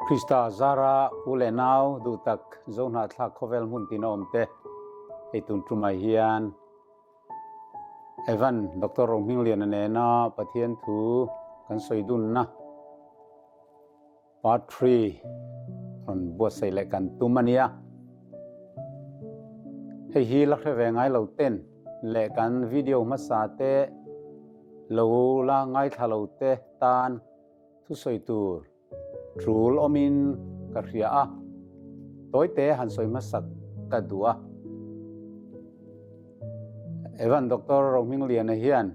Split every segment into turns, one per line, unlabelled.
Krista zara u leh nau duhtak Zohnahthlak khawvel hmun tina awm te hei tun tumah hian Evan Doctor Rohmingliana nena Pathian thu kan sawi dunna Part 3 rawn buatsaih leh kan tum a nia. Hei hi la hre ve ngai lo ten leh kan video hmasa te lo la ngaithla lo te tan thusawi tur tul awmin ka hria a, tawite han sawi hmasak ka duh a. Evan Doctor Rohmingliana hian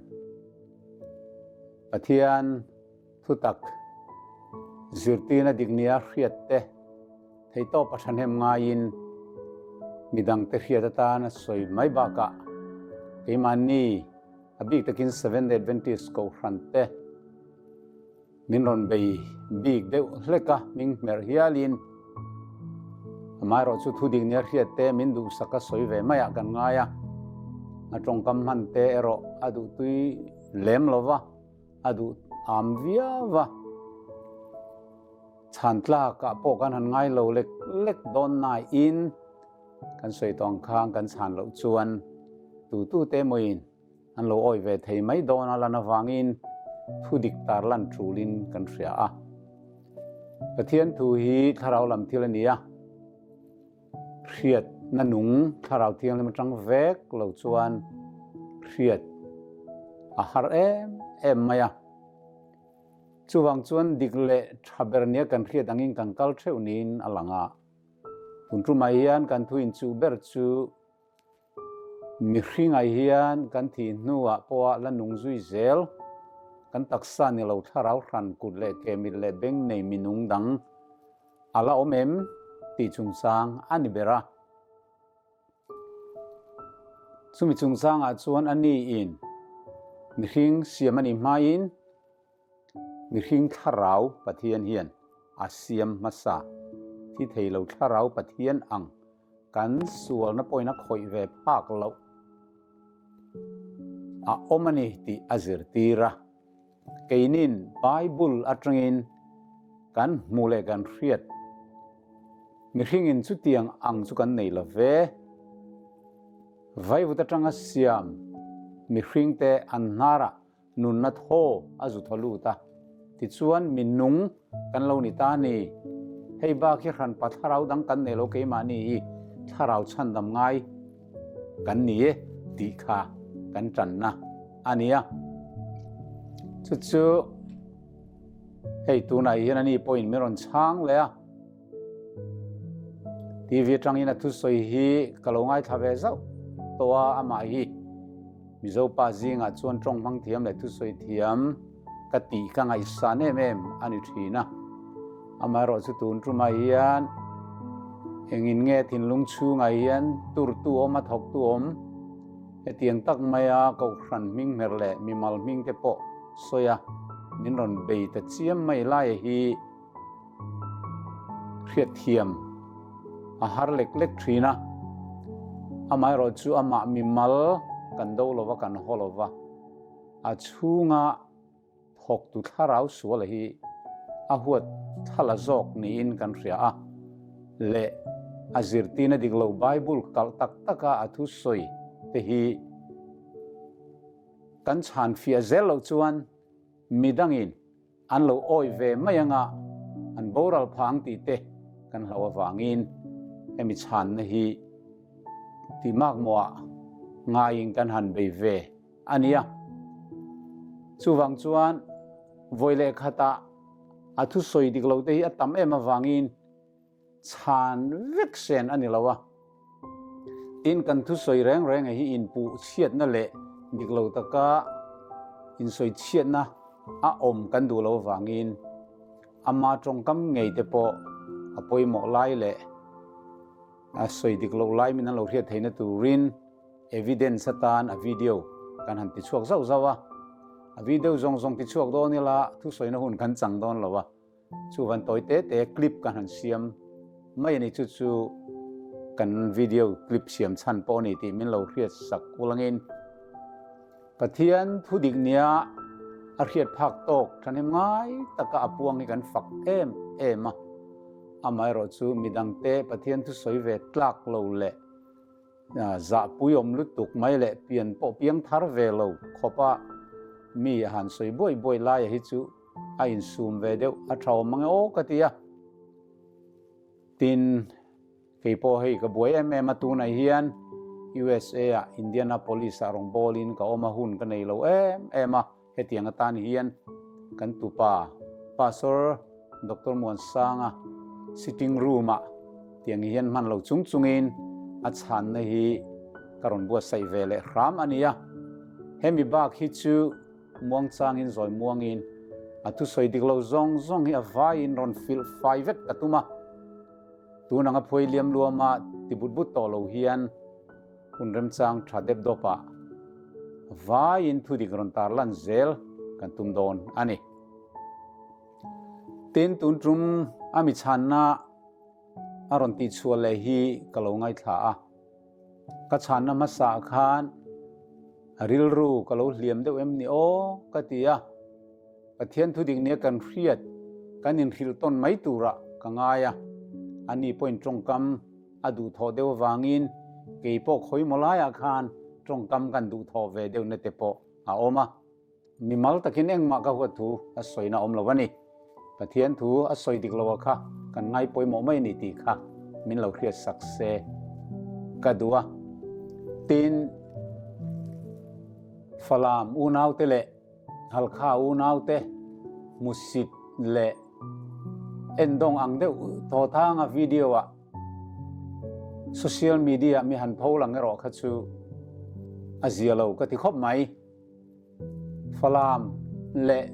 Pathian Thutak zirtirna dik nia hriat te theihtawp a thahnem ngaiin midangte hriat atan a sawi mai bakah keimahni a bik takin Seventh-day Adventist Kohhran te min rawn bei bik deuh hlek a, hming hmerh hialin amaherawh chu thu dik nia hriat te min duhsak a sawi ve maiah kan ngai a, a tawngkam hman te erawh a duhtui lem lova. A duh am viau a, chhan tlakah pawh kan han ngai lo lek lek dawn naiin kan sawi tawng khang kan chhan loh chuan tutute emawiin an lo awi ve thei mai dawn a lan avangin thu dik tar lan tulin kan hria a. Pathian thu hi thlarau lam thil a ni a. Hriatna nung thlarau thianghlim atang vek lo chuan hriat a har em em mai a. Chuvang chuan dik leh tha ber nia kan hriat angin kan kal theuh niin a lang a. Tun tumah hian kan thu inchuh ber chu mihringah hian kan thih hnuah pawha la nung zui zel kan taksa ni lo thlarau hran kut leh ke mit leh beng nei minung dang A la awm em? tih chungchang a ni ber a. Chumi chungchangah chuan a niin mihring siam a nih hmain mihring thlarau Pathian hian a siam hmasa. Thi thei lo thlarau Pathian ang kan sualna pawhin a khawih ve phak loh a awm a ni tih a zirtir a. Keinin Bible atangin kan hmuh leh kan hriat mihringin chutiang ang chu kan nei lo ve. Vaivut atanga siam mihringte an hnarah nunna thaw a zu thaw lut a, tichuan mi nung kan lo ni ta ni. Hei bak hi hranpa thlarau dang kan nei lo keimahni hi thlarau chhandam ngai kan ni e tih kha kan tanna a ni a. Chu chu hei tunah hian ani pawhin min rawn chhang leh a. TV atangin a thusawi hi ka lo ngaithla ve zauh tawh a, amah hi Mizo pa zingah chuan tawng hmang thiam leh thusawi thiam ka tih ka ngaihsan em em a ni thin a. Amaherawh chu tun tumah hian engin nge thinlung chhungah hian turtu awm a thawktu awm hetiang tak maia kohhran hming hmer leh mimal hming te pawh sawi a min rawn bei ta chiam mai laia hi hriatthiam a har lek lek thin a. Amaherawh chu amah mimal kan do lova kan haw lova a chhunga Thawktu thlarau suala hi a huat thala zawk niin kan hria a, leh a zirtirna dik lo Bible kalh tak taka a thusawi te hi kan chhan fiah zel loh chuan midangin an lo awi ve mai anga an boral phah ang tih te kan hlauh avangin hemi chhanna hi tihmakmawhah ngaiin kan han bei ve a ni a. Chuvang chuan vawi leh khatah a thusawi dik lo te hi a tam em avangin chhan vek sen a ni lo a. Tin, kan thusawi reng reng hi inpuh chhiatna leh dik lo taka insawi chhiatna a awm kan duh lo avangin ama tawngkam ngei te pawh a pawimawh lai leh a sawi dik loh lai min an lo hriat theihna turin Evidence atan a video kan han tichhuak zauh zauh a, a video zawng zawng tichhuak dawn ila thusawina hun kan chang dawn lo a, chuvan tawi te te clip kan han siam mai a ni. Chu chu kan video clip siam chhan pawh a ni tih min lo hriat sak ulangin Pathian thu dik nia a hriat phak tawk thahnem ngai taka a puang hi kan fak em em a. Amaherawhchu midangte Pathian thu sawi ve tlak lo leh Zahpui awm lutuk mai leh pian pawh piang thar ve lo khawpa mi a han sawi buai buai laia hi chu a insum ve deuh a tha awm mang e aw ka ti a. Tin, kei pawh hei ka buai em em a, tunah hian USA ah Indianapolis ah rawngbawlin ka awm a, hun ka nei lo em em a. Hetiang atan hian kan tupa Pastor Doctor Muansanga sitting room-ah tiang hian hman lo chung chungin a chhanna hi ka rawn buatsaih ve leh hram a ni a. Hemi bak hi chu muangchangin zawi muangin a thusawi dik lo zawng zawng hi a vaiin rawn filh fai vek ka tum a. Tun anga phuai liam luama ti but but tawh lo hian Hun remchang tha dep dawpah vaiin thudik rawn tar lan zel kan tum dawn a ni. Tin, tun tum a mi chhanna a rawn tihchhuah leh hi ka lo ngaithla a. Ka chhanna hmasa khan rilru ka lo hliam deuh em ni aw ka ti a. Pathian thudik nia kan hriat kan inhrilh tawn mai turah ka ngai a. Ani pawhin tawngkam A duhthawh deuh avangin kei pawh khawimaw laiah khan tawngkam kan duhthawh ve deuhna te pawh a awm a. Mimal takin engmah ka huat thu a sawina awm lo a ni. Pathian thu a sawi dik lo a kha kan ngai pawimawh mai a ni tih kha min lo hriat sak se ka duh a. Tin, Falam unaute leh Halkha unaute hmusit leh endawng ang deuh thawthanga video-ah Social media mi han pho lang erawh kha chu a zia lo ka ti khawp mai. Falam leh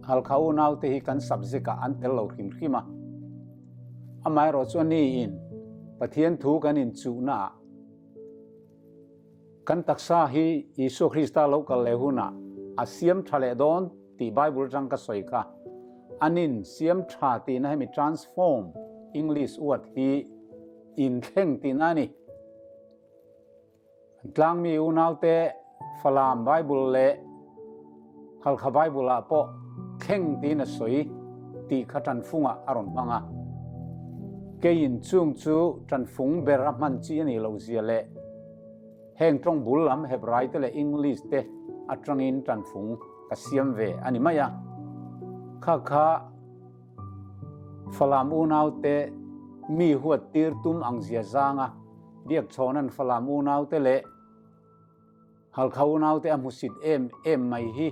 Halkha unaute hi kan subject ah an tel lo hrim hrim a. Amaherawh chu a ni in Pathian thu kan inchuhna ah Kan taksa hi Isua Krista lo kal leh hunah a siam tha leh dawn tih Bible atang ka sawi kha. Anin siam tha tihna hemi transform English word hi inthleng tihna a ni. Kan tlangmi unaute Falam Bible leh Halkha Bible ah pawh thleng tiin a sawi tih kha tanfungah a rawn hmang a. Keiin chung chu tanfung ber a hman chi a nih loh zia leh heng tawng bul lam Hebrai te leh English te atangin tanfung ka siam ve a ni mai a. Kha kha Falam unaute mi huat tir tum ang zia zanga Biakchhawna'n Falam unaute leh Halkha unaute a hmusit em em mai hi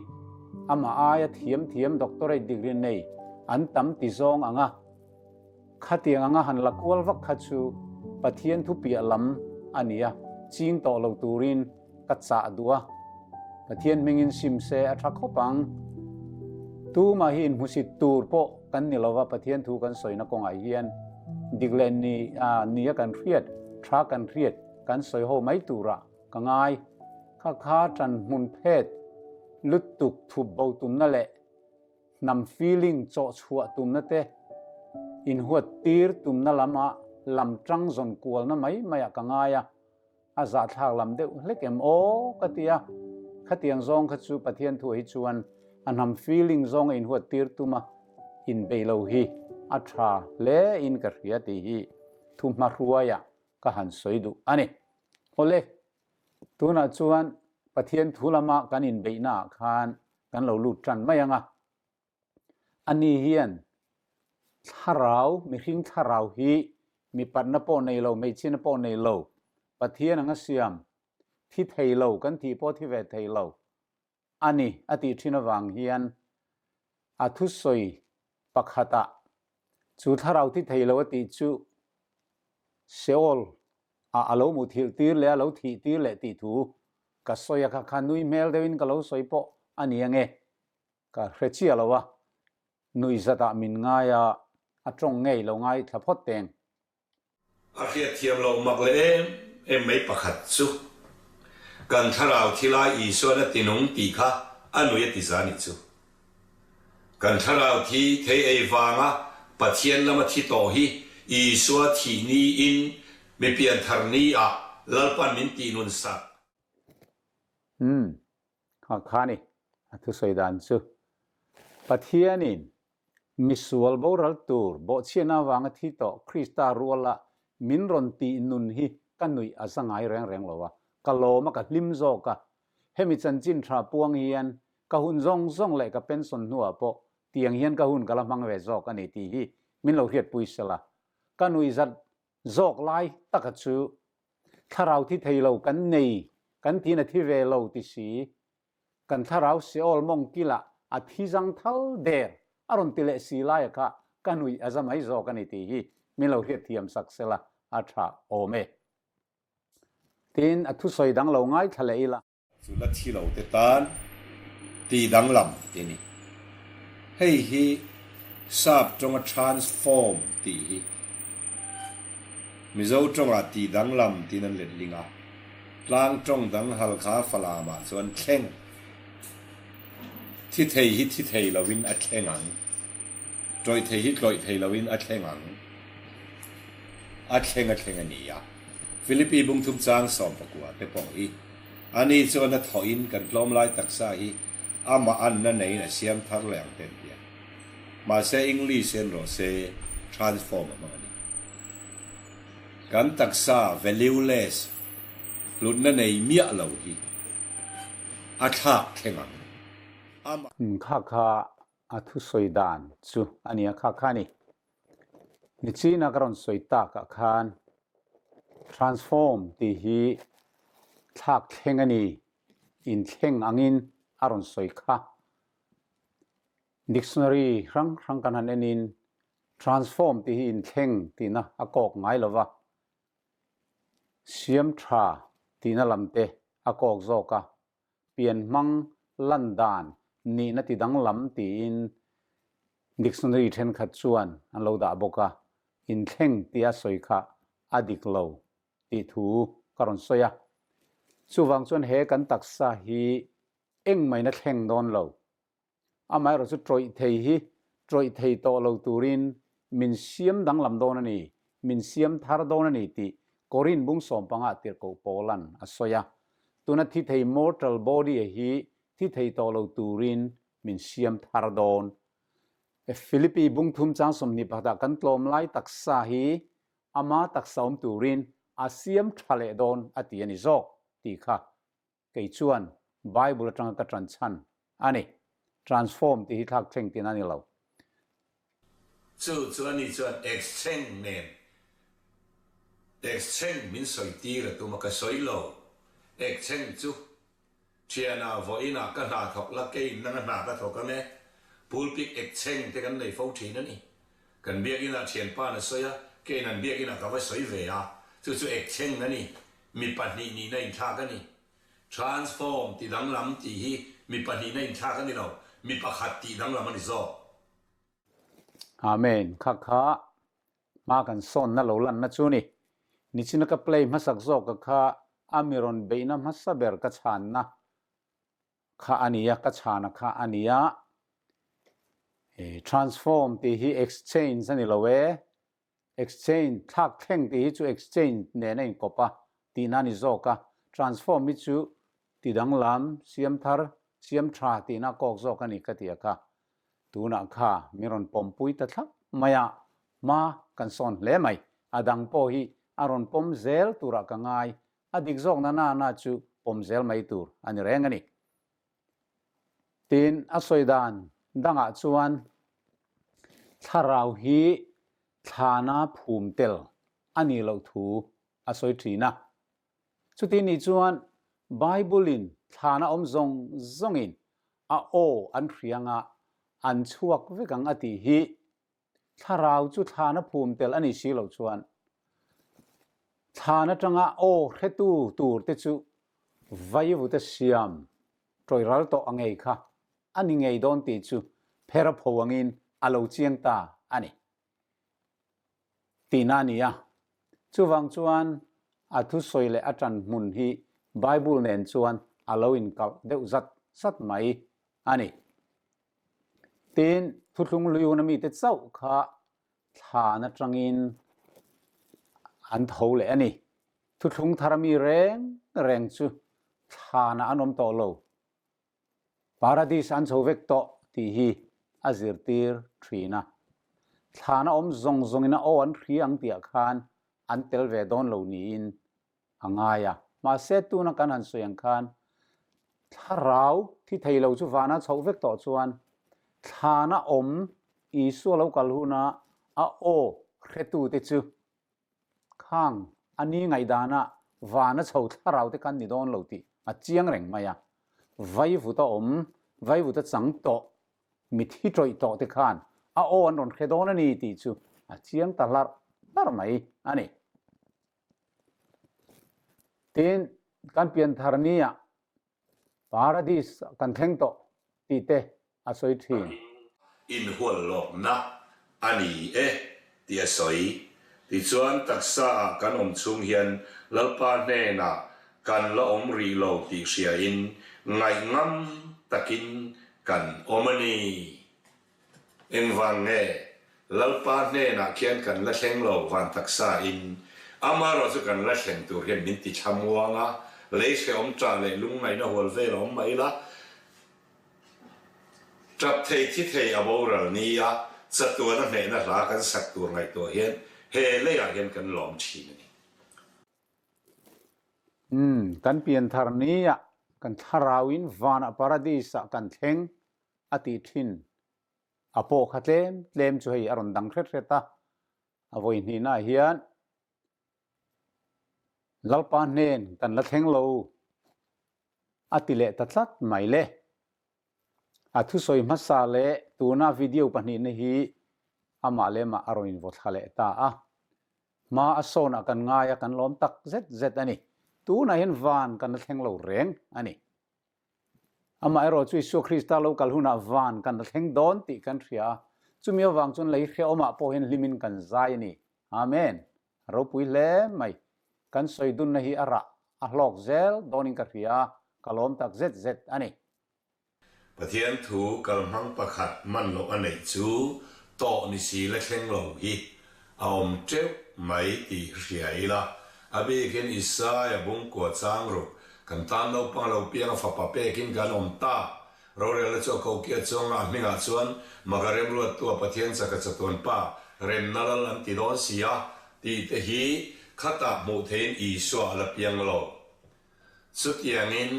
amah aia thiam thiam doctorate degree nei an tam ti zawng ang a, khatiang anga han la kual vak kha chu Pathian thu piah lam a ni a, ching tawh lo turin ka chah duh a, Pathian hmingin sim se a tha khawp ang. Tumah hi inhmusit tur pawh kan ni lova Pathian thu kan sawina kawngah hian dik leh ni a nia kan hriat, tha kan hriat kan sawi ho mai turah Ka ngai. Kha kha ṭan hmun phet lutuk thup bo tumna leh hnam feeling chawh chhuah tumna te inhuat tir tumna lama lam ṭang zawn kualna mai maiah ka ngai a, a zahthlak lam deuh hlek em aw ka ti a. Khatiang zawng kha chu Pathian thuah hi chuan a hnam feeling zawnga inhuat tir tuma inbeih lo hi a ṭha hle in ka hria tih hi thuhmahruaiah ka han sawi duh a ni. Awle, tunah chuan Pathian thu lama kan inbeihnaah khan kan lo lut tan mai ang a. Ani hian thlarau, mihring thlarau hi mipatna pawh nei lo, hmeichhiatna pawh nei lo, Pathian anga siam, thi thei lo, kan thih pawh thi ve thei lo a ni a tih thin avang hian a thusawi pakhatah chu thlarau thi thei lo a tih chu Seol ah a lo muthilh tir leh a lo thih tir leh tih thu ka sawi a kha kha nui hmel deuhin ka lo sawi pawh a ni ange ka hre chiah lo a, nuihzat ah min ngai a, a tawng ngei lo ngai thla phawt teng.
A hriatthiam loh mak leh em em mai pakhat chu kan thlarau thilai Isuan a tinung tih kha a nui a ti za nih chu. Kan thlarau thi thei ei vanga Pathian lama thi tawh hi Isua thih niin mi pianthar ni ah Lalpan min tih nun sak.
Umm, kha kha ni a thusawi dan chu. Pathianin misual boral tur bawhchhiatna avanga thi tawh Krista ruala min rawn tih nun hi ka nuih a za ngai reng reng lo a, ka lawm a ka hlim zawk a. Hemi chanchin tha puang hian ka hun zawng zawng leh ka pension hnuah pawh tiang hian ka hun ka la hmang ve zawk a ni tih hi min lo hriatpui sela. Ka nuih zat zawk lai taka chu thlarau thi thei lo kan nei kan tiin a thi ve lo ti si, kan thlarau Seol mawng kilah a thi zang thal der a rawn ti leh si laia kha ka nuih a za mai zawk a ni tih hi min lo hriatthiam sak sela a tha awm e. Tin, a thusawi dang lo ngaithla leh ila.
Chu la thi lo te tan tih danglam ti ni. Hei hi sap tawnga transform tih hi Mizo tawngah tih danglam tiin an let ling a, tlang tawng dang halkha Falamah chuan thleng. Thi thei hi thi thei loin a thleng ang. Tlawih thei hi tlawih thei loin a thleng ang. A thleng a thleng a ni a. Philippi bungthum chang 14 te pawh hi ani chuan a thawhin kan tlawm lai taksa hi amah anna neiin a siam thar leh ang ten tia. Mahse English hian rawh se transform a hmang a ni. Kan taksa valueless hlutna nei miah lo hi a thlak thleng ang. Amah.
Kha kha a thusawi dan chu a nia kha kha ni. Nichina ka rawn sawi takah khan transform tih hi thlak thleng a ni, inthleng angin a rawn sawi kha. Dictionary hrang hrang kan han enin transform tih hi inthleng tihna a kawk ngai lo va, siam tha tihna lam te a kawk zawk a, pianhmang lan dan nihna ti danglam tiin dictionary thenkhat chuan an lo dah bawk a, inthleng tia sawi kha a dik lo tih thu ka rawn sawi a. Chuvang chuan he kan taksa hi engmaina thleng dawn lo. Amaherawhchu chu tawih thei hi tawih thei tawh lo turin min siam danglam dawn a ni, min siam thar dawn a ni tih Korin bung 15 tirhkoh Paulan a sawi a. Tuna thi thei mortal body a hi thi thei tawh lo turin min siam thar dawn. Philippi bung thum chang 21 ah kan tlawm lai taksa hi ama taksa awm turin a siam tha leh dawn a ti a ni zawk tih kha Kei chuan Bible atanga ka tan chhan a ni. Transform tih hi thlak thleng tin a ni lo.
Chu chu a ni chuan exchange nen exchange min sawi tir a tum a, ka sawi lo. Exchange chu thiana vawiinah ka hna thawk la, keiin nanga hna ka thawk ang e. Pulpit exchange te kan nei fo thin a ni. Kan biakinah thianpa'n a sawi a, keiin an biakinah ka va sawi ve a, chu chu exchange a ni. Mi pahnihna inthlak a ni. Transform tih danglam tih hi mi pahnihna inthlak a ni lo, mi pakhat tih danglam a ni zawk.
Amen. Kha kha hma kan sawnna lo lanna chu ni. Nichina ka play hmasak zawka kha a mi rawn beihna hmasa ber ka chhanna kha a nia, ka chhana kha a nia. Transform tih hi exchange a ni lo e. Exchange, thlak thleng tih hi chu exchange nen a inkawp a, tihna a ni zawk a. Transform hi chu ti danglam, siam thar, siam tha tihna a kawk zawk a ni ka ti a kha. Tunah kha min rawn pawmpui ta thlap mai a, hma kan sawn hle mai. A dang pawh hi a rawn pawm zel turah ka ngai, a dik zawk na na na chu pawm zel mai tur a ni reng a ni. Tin, a sawi dan dangah chuan thlarau hi thlana phum tel a nih loh thu a sawi thin a. Chuti nih chuan Bible-in thlana awm zawng zawngin a aw an hriang a, an chhuak vek ang a tih hi thlarau chu thlana phum tel a nih si loh chuan thlan atanga aw hretu tur te chu vaivute siam tawiral tawh a ngei kha a ni ngei dawn tih chu phera pho angin a lo chiang ta a ni tihna a ni a. Chuvang chuan a thusawi leh a tan hmun hi Bible nen chuan a lo inkalh deuh zat zat mai a ni. Tin, thuthlung luiuna mite chauh kha thlan atangin An tho leh a ni. Thuthlung thar ami reng reng chu thlanah an awm tawh lo. Paradis an chho vek tawh tih hi a zirtir thin a. Thlana awm zawng zawngin a aw an hria ang tihah khan an tel ve dawn lo niin a ngai a. Mahse tuna kan han sawi ang khan thlarau thi thei lo chu vana chhoh vek tawh chuan thlana awm Isua lo kal huna a aw hretute chu Khang a ni ngaihdanah vana chho thlarau te khan ni dawn lo tih a chiang reng mai a. Vaivuta awm, vaivuta chang tawh, mithi tawih tawh te khan a aw an rawn hre dawn a ni tih chu a chiang ta hlarh hlarh mai a ni. Tin, kan pianthar nia Paradis kan thleng tawh tih te a sawi thin.
Inhual lawkna a ni e tih a sawi. Tichuan taksa ah kan awm chhung hian Lalpa hnenah kan la awm rih lo tih hriain ngaihngam takin kan awm a ni. Engvang nge? Lalpa hnenah khian kan la thleng lo van taksa in, amaherawh chu kan la thleng tur hian min ti thlamuang a, lei hrehawm ṭah leh lungngaihna hual vel a awm mai la, ṭap thei thi thei a boral ni a, chatuana hnehna hla kan sak tur ngaihtuah hian he leiah hian kan lawm ṭhin a ni.
Umm, kan pianthar nia kan thlarauin vanah paradis ah kan thleng a tih thin a pawh kha tlem tlem chu hei a rawn dang hret hret a, a vawi hnihnaah hian Lalpa hnen kan la thleng lo a ti leh ta tlat mai le. A thusawi hmasa leh tuna video pahnihna hi amah leh mah a rawn invaw thla leh ta a, hma a sawnah kan ngai a kan lawm tak zet zet a ni. Tunah hian van kan la thleng lo reng a ni. Amaherawh chu Isua Krista lo kal hunah van kan la thleng dawn tih kan hria a, chumi avang chuan lei hrehawmah pawh hian hlimin kan zai a ni. Amen. A ropui hle mai. Kan sawi dunna hi a rah a hlawk zel dawnin ka hria a, ka lawm tak zet zet a ni.
Pathian thu kalhmang pakhat man loh a neih chu tawh ni si la thleng lo hi a awm teuh mai tih hria ila, a bikin Isaia bungkua chang ruk, kan tan naupang lo piang a fapa pekin kan awm ta. Rorelna chu a kokia chuang a, a hmingah chuan Maka remruattua Pathian chaka chatuan pa remna lal an ti dawn si a, tih te hi khatah hmuh theihin Isua a la piang lo. Chutiangin,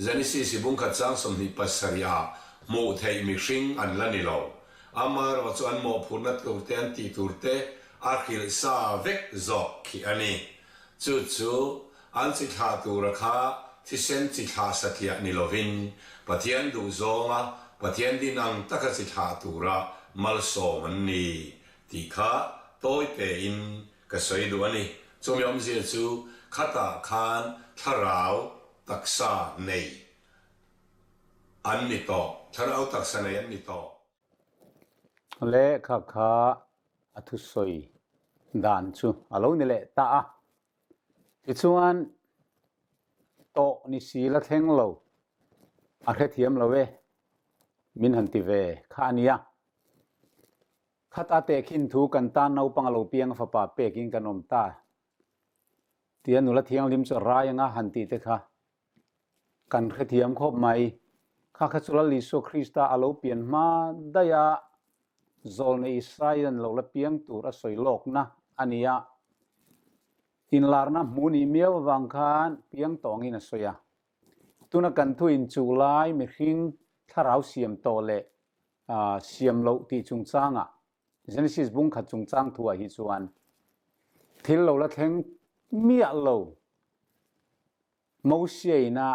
Genesis i bungkhat chang 27 ah hmuh theih mihring an la ni lo. Amaherawh chu an mawhphurhna tur te an tih tur te a hrilh sa vek zawk khi a ni. Chu chu an chi thlah tura kha thisen chi thlah satliah ni lovin Pathian duh zawnga Pathian din ang taka chi thlah tura malsawm an ni tih kha tawi tein Ka sawi duh a ni. Chumi awmzia chu khatah khan thlarau taksa nei an ni tawh. Thlarau taksa nei an ni tawh.
Lehkha kha a thusawi dan chu a lo ni leh ta a. Tichuan, tawh ni si la thleng lo, a hrethiam lo e, min han ti ve kha a nia. Khat a tehkhin thu kan tan naupang a lo piang a fapa pekin kan awm ta tia nula thianghlim chu a rai anga han tih te kha kan hrethiam khawp mai. Kha kha chu Lal Isua Krista a lo pian hma daih a, zawlnei Isaia'n lo la piang tur a sawi lawkna a ni a. Inlarna hmu nih miau avang khan piang tawngin a sawi a. Tuna kan thu inchuh lai mihring thlarau siam tawh leh siam loh tih chungchangah Genesis bung khat chungchang thuah hi chuan thil lo la thleng miah lo Mosia ina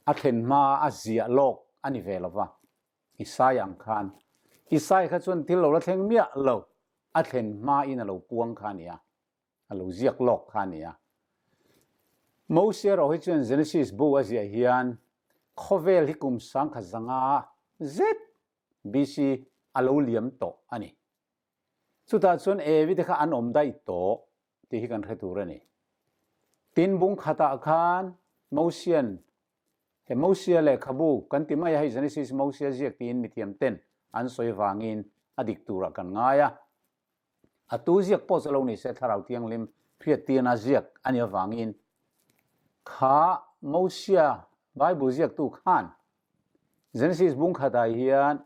a thlen hma a ziah lawk a ni ve lo va, Isaiah ang khan. Isaiah kha chuan thil lo la thleng miah lo a thlen hma in a lo puang kha a ni a. A lo ziak lawk kha a ni a. Mosia erawh hi chuan Genesis bu a ziah hian khawvel hi kum 1500 zet BC a lo liam tawh a ni. Chutah chuan Evi te kha an awm daih tawh tih hi kan hre tur a ni. Tin bung khatah khan Mosian he Mosia lehkhabu kan ti mai a, hei Genesis Mosia ziak tiin mithiam ten an sawi vangin a dik turah kan ngai a. A tu ziak pawh chu lo ni se Thlarau Thianghlim Hriattirna ziak a nih avangin kha Mosia Bible ziaktu khan Genesis bung khatah hian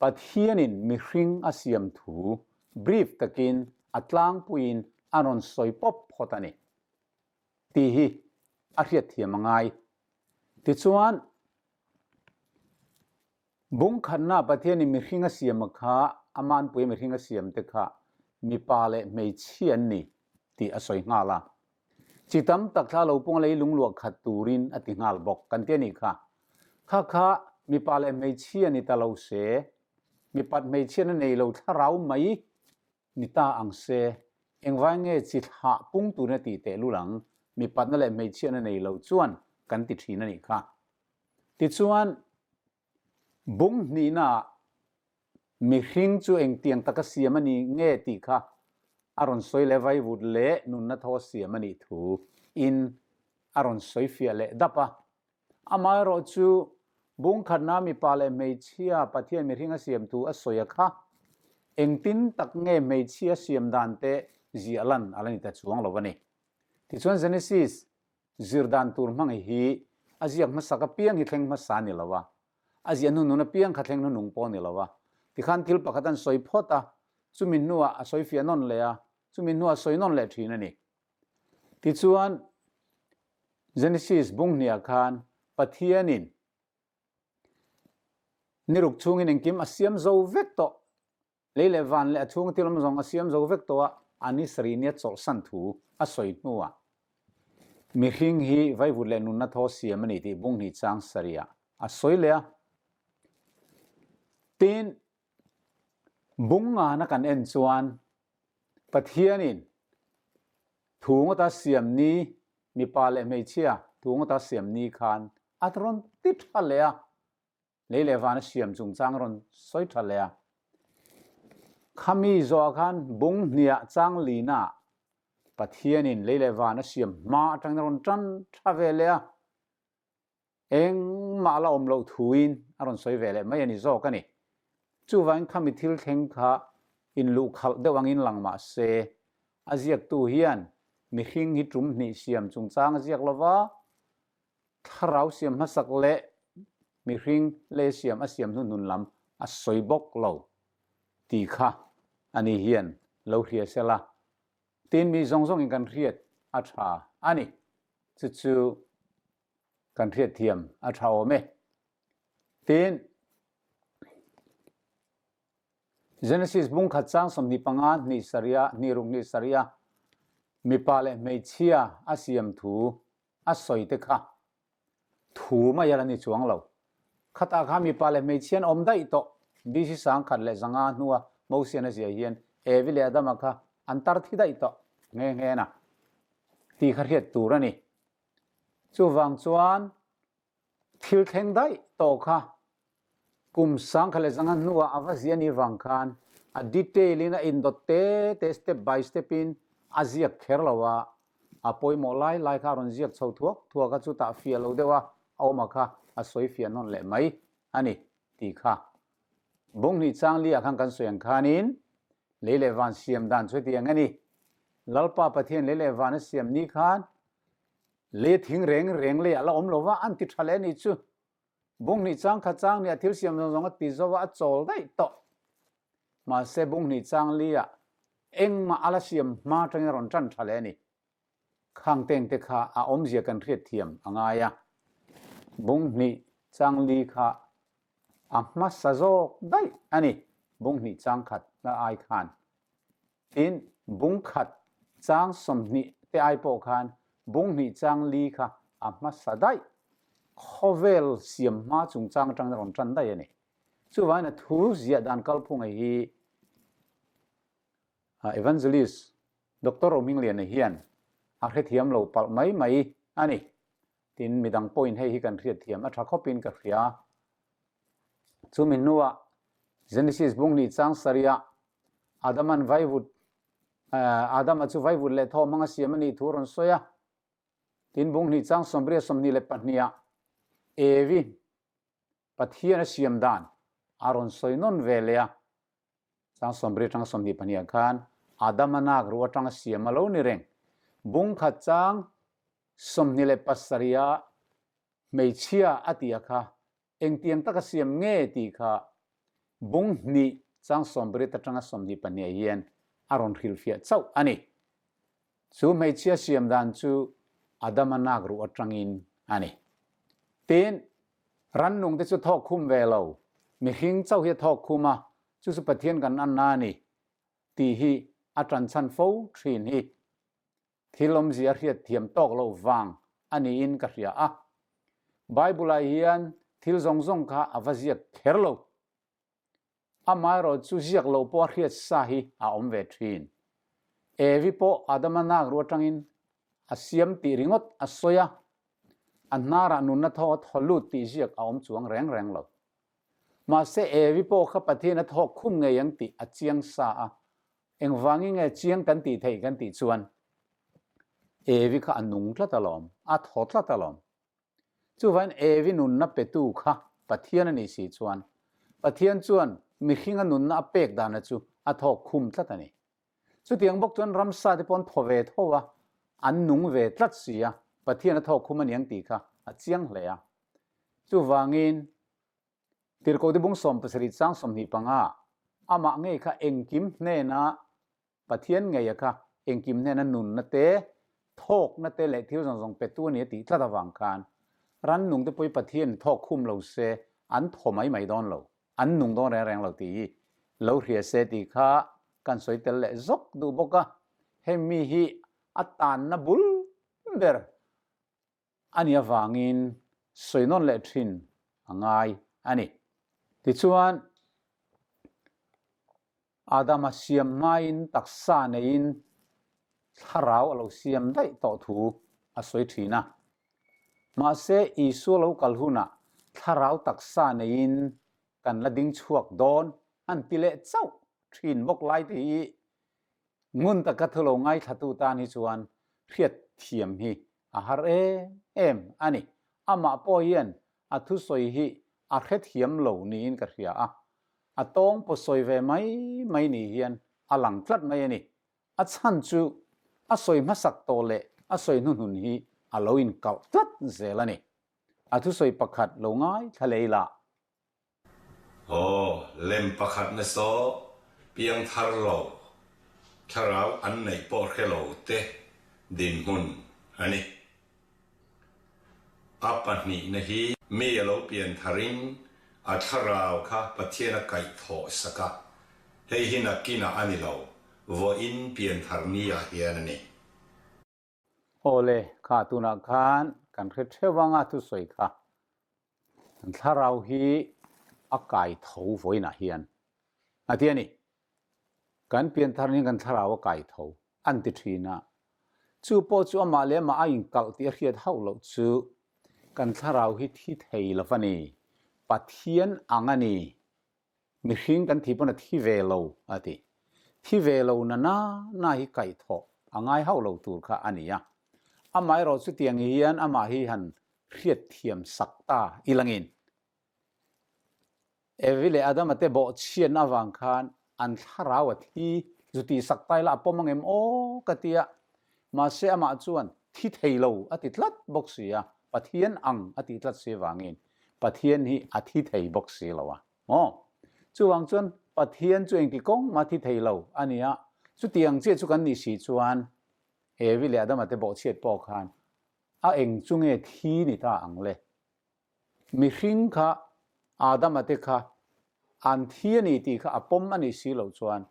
Pathianin mihring a siam thu brief takin a tlangpuiin a rawn sawi pawp phawt a ni tih hi a hriatthiam a ngai. Tichuan, Bung khatna Pathianin mihring a siam a kha a manpui mihring a siam te kha mipa leh hmeichhia an ni tih a sawi nghal a. Chi tam tak thla lo pung a lei lungluah khat turin a ti nghal bawk kan ti a nih kha. Kha kha mipa leh hmeichhia ni ta lo se, mipat hmeichhiatna nei lo thlarau mai ni ta ang se, engvai nge chi thlah pung turin a tih tehlul ang, mipatna leh hmeichhiatna nei lo chuan kan ti thin a nih kha. Tichuan, bung hnihnaah mihring chu engtiang taka siam a ni nge tih kha a rawn sawi leh vaivut leh nunna tho a siam a nih thu in a rawn sawi fiah leh dap a. Amaherawh chu bung khatna mipa leh hmeichhia Pathian mihring a siam thu a sawi a kha engtin tak nge hmeichhia siam dan te ziah lan a la ni ta chuang lo a ni. Tichuan Genesis Zir dan tur hmangaih hi a ziak hmasak apiang hi thleng hmasa a ni lo a, a ziah hnuhnun apiang kha thleng hnuhnung pawh a ni lo a. Tikhan thil pakhat an sawi phawt a, chumi hnuah a sawi fiah nawn leh a, chumi hnuah a sawi nawn leh thin a ni. Tichuan, Genesis bung hniah khan Pathianin niruk chhungin engkim a siam zo vek tawh. Lei leh van leh a chhung thil awm zawng a siam zo vek tawh a, a ni sarih nia chawlhsan thu a sawi hnuah mihring hi vaivut leh nunna thaw siam a ni tih bunghnih chang sarihah a sawi leh a. Tin, bung ngana kan en chuan Pathianin thu ngawta siam ni, mipa leh hmeichhia thu ngawta siam ni khan a rawn ti tha leh a. Lei leh van a siam chungchang a rawn sawi tha leh a. Khami zawhah khan bung hniah chang lina Pathianin lei leh van a siam hma atangin a rawn tan tha ve leh a. Engmah la awm loh thuin a rawn sawi ve leh mai a ni zawk a ni. Chuvangin khami thil thleng kha inluhkhalh deuh angin lang mah se, a ziaktu hian mihring hi tum hnih siam chungchang a ziak lova, Thlarau siam hmasak leh mihring lei siam a siam hnuhnun lam a sawi bawk lo tih kha ani hian lo hria sela, tin mi zawng zawngin kan hriat a tha a ni. Chu chu kan hriat thiam a tha awm e. Tin, Genesis bung khat chang 25 hnih sarih hnih ruk hnih sarih mipa leh hmeichhia a siam thu a sawi te kha thu mai a la ni chuang lo. Khatah kha mipa leh hmeichhia an awm daih tawh. BC 1100 hnua Mosian a ziah hian Evi leh Adama kha an tar thi daih tawh nghe nghe na tih kha hriat tur a ni. Chuvang chuan Thil thleng daih tawh kha kum 1100 hnuah a va ziah ni vang khan a detail in a indawt te te step by step in a ziak kher lo a, a pawimawh lai lai kha a rawn ziak chho thuak thuak a, chutah fiah lo deuh a awm a kha a sawi fiah nawn leh mai a ni tih kha Bunghnih chang li ah khan kan sawi ang khanin lei leh van siam dan chu hetiang a ni. Lalpa Pathian lei leh van a siam ni khan Lei thing reng reng lei a la awm lo va, an ti tha leh a nih chu. Bunghnih chang kha chang nia thil siam zawng zawng a ti zo va, a chawl daih tawh. Mahse bunghnih chang li ah engmah a la siam hma atangin a rawn tan tha leh a ni. Khang teng te kha a awmzia kan hriat thiam a ngai a. Bunghnih chang li kha a hmasa zawk daih a ni, bunghnih chang khat la ai khan. Tin, bung khat chang 20 te ai pawh khan bung hnih chang li kha a hmasa daih. Khawvel siam hma chungchang atangin a rawn tan daih a ni. Chuvangin a thu ziah dan kalphunga hi Evangelist Doctor Rohmingliana hian a hrethiam lo palh mai mai a ni. Tin, midang pawhin hei hi kan hriatthiam a tha khawpin ka hria. Chumi hnuah Genesis bung hnih chang sarihah Adaman vaivut Adama chu vaivut leh thaw hmanga siam a nih thu a rawn sawi a. Tin, bung hnih chang 82 Evi Pathian a siam dan a rawn sawi nawn ve leh a. Chang 80 atanga 22 khan Adama nak ru atanga siam a lo ni reng. Bung khat chang 27 ah hmeichhia a ti a kha engtiang taka siam nge tih kha bung hnih chang 80 atanga 22 hian a rawn hrilhfiah chauh a ni. Chu hmeichhia siam dan chu Adama nak ruh atangin a ni. Tin, rannung te chu thawk khum ve lo, mihring chauh hi a thawk khum a, chu chu Pathian kan anna a ni tih hi a tanchhan fo thin hi. Thil awmzia hriat thiam tawk loh vang a niin ka hria a. Bible-ah hian thil zawng zawng kha a va ziak kher lo. Amaherawh chu ziak loh pawh a hriat sa hi a awm ve thin. Evi pawh Adama nak ru atangin a siam tih ringawt a sawi a, a hnarah nunna thaw a thaw lut tih ziak a awm chuang reng reng lo. Mahse Evi pawh kha Pathian a thawk khum ngei ang tih a chiang sa a, Engvangin nge chiang kan tih theih kan tih chuan Evi kha a nung tlat alawm, a thaw tlat alawm. Chuvain Evi nunna petu kha Pathian a nih si chuan Pathian chuan mihringa nunna a pek dana chu a thawk khum tlat a ni. Chutiang bawk chuan ramsa te pawh an thaw ve tho a, an nung ve tlat si a, Pathian a thawk khum a niang tih kha a chiang hle a. Chuvangin Tirhkohte bung 17 chang 25 amah ngei kha engkim hnena Pathian ngeia kha engkim hnena nunna te, thawkna te leh thil zawng zawng petu a ni a tih tlat avang khan rannung te pawhin Pathian thawk khum lo se an thaw mai mai dawn lo, an nung dawn reng reng lo tih hi lo hria se tih kha kan sawi tel leh zawk duh bawk a. Hemi hi a tanna bul ber a nih avangin sawi nawn leh thin a ngai a ni. Tichuan, Adama siam hmain taksa neiin thlarau a lo siam daih tawh thu a sawi thin a. Mahse, Isua lo kal hunah thlarau taksa neiin kan la ding chhuak dawn an ti leh chauh thin bawk lai te hi Ngun taka thu lo ngaithlatu tan hi chuan hriat thiam hi a har em em a ni. Amah pawh hian a thusawi hi a hrethiam lo niin ka hria a, a tawng pawh sawi ve mai mai ni hian a lang tlat mai a ni. A chhan chu a sawi hmasak tawh leh a sawi hnuhnun hi a lo inkalh tlat zel a ni. A thusawi pakhat lo ngaithla lei lah.
Aw, lem pakhat na saw piang thar lo, thlarau an neih pawh hre lo te dinhmun a ni. A pahnihna hi mi a lo pian tharin a thlarau kha Pathian a kaih thawh sak a, hei hi nakinah a ni lo, vawiin pian thar ni ah hian a ni.
Awle, kha tunah khan kan hre theuh anga thusawi kha kan thlarau hi a kai tho vawiinah hian a ti a ni. Kan pianthar niin kan thlarau a kai tho an ti thin a, chu pawh chu amah leh amah a inkalh tih a hriat hauh loh chu kan thlarau hi thi thei lo va ni, Pathian ang a ni. Mihring kan thih pawn a thi ve lo a ti. Thi ve lo na na na hi kaihthawh a ngai hauh lo tur kha a ni a. Amaherawh chutiang hian amah hi han hriatthiam sak ta i langin. Evi leh Adama te bawhchhiatna avang khan an thlarau a thi zu tih sak ta ila a pawm angem aw ka ti a. Mahse amah chuan thi thei lo a ti tlat bawk si a, Pathian ang a tih tlat si avangin Pathian hi a thi thei bawk si lo a. Maw? Chuvang chuan Pathian chu engti kawng mah thi thei lo a ni a, chutiang chiah chu kan nih si chuan Evi leh Adama te bawhchhiat pawh khan a eng chu nge thi ni ta ang le? Mihring kha Adama te kha an thi a ni tih kha a pawm a nih si loh chuan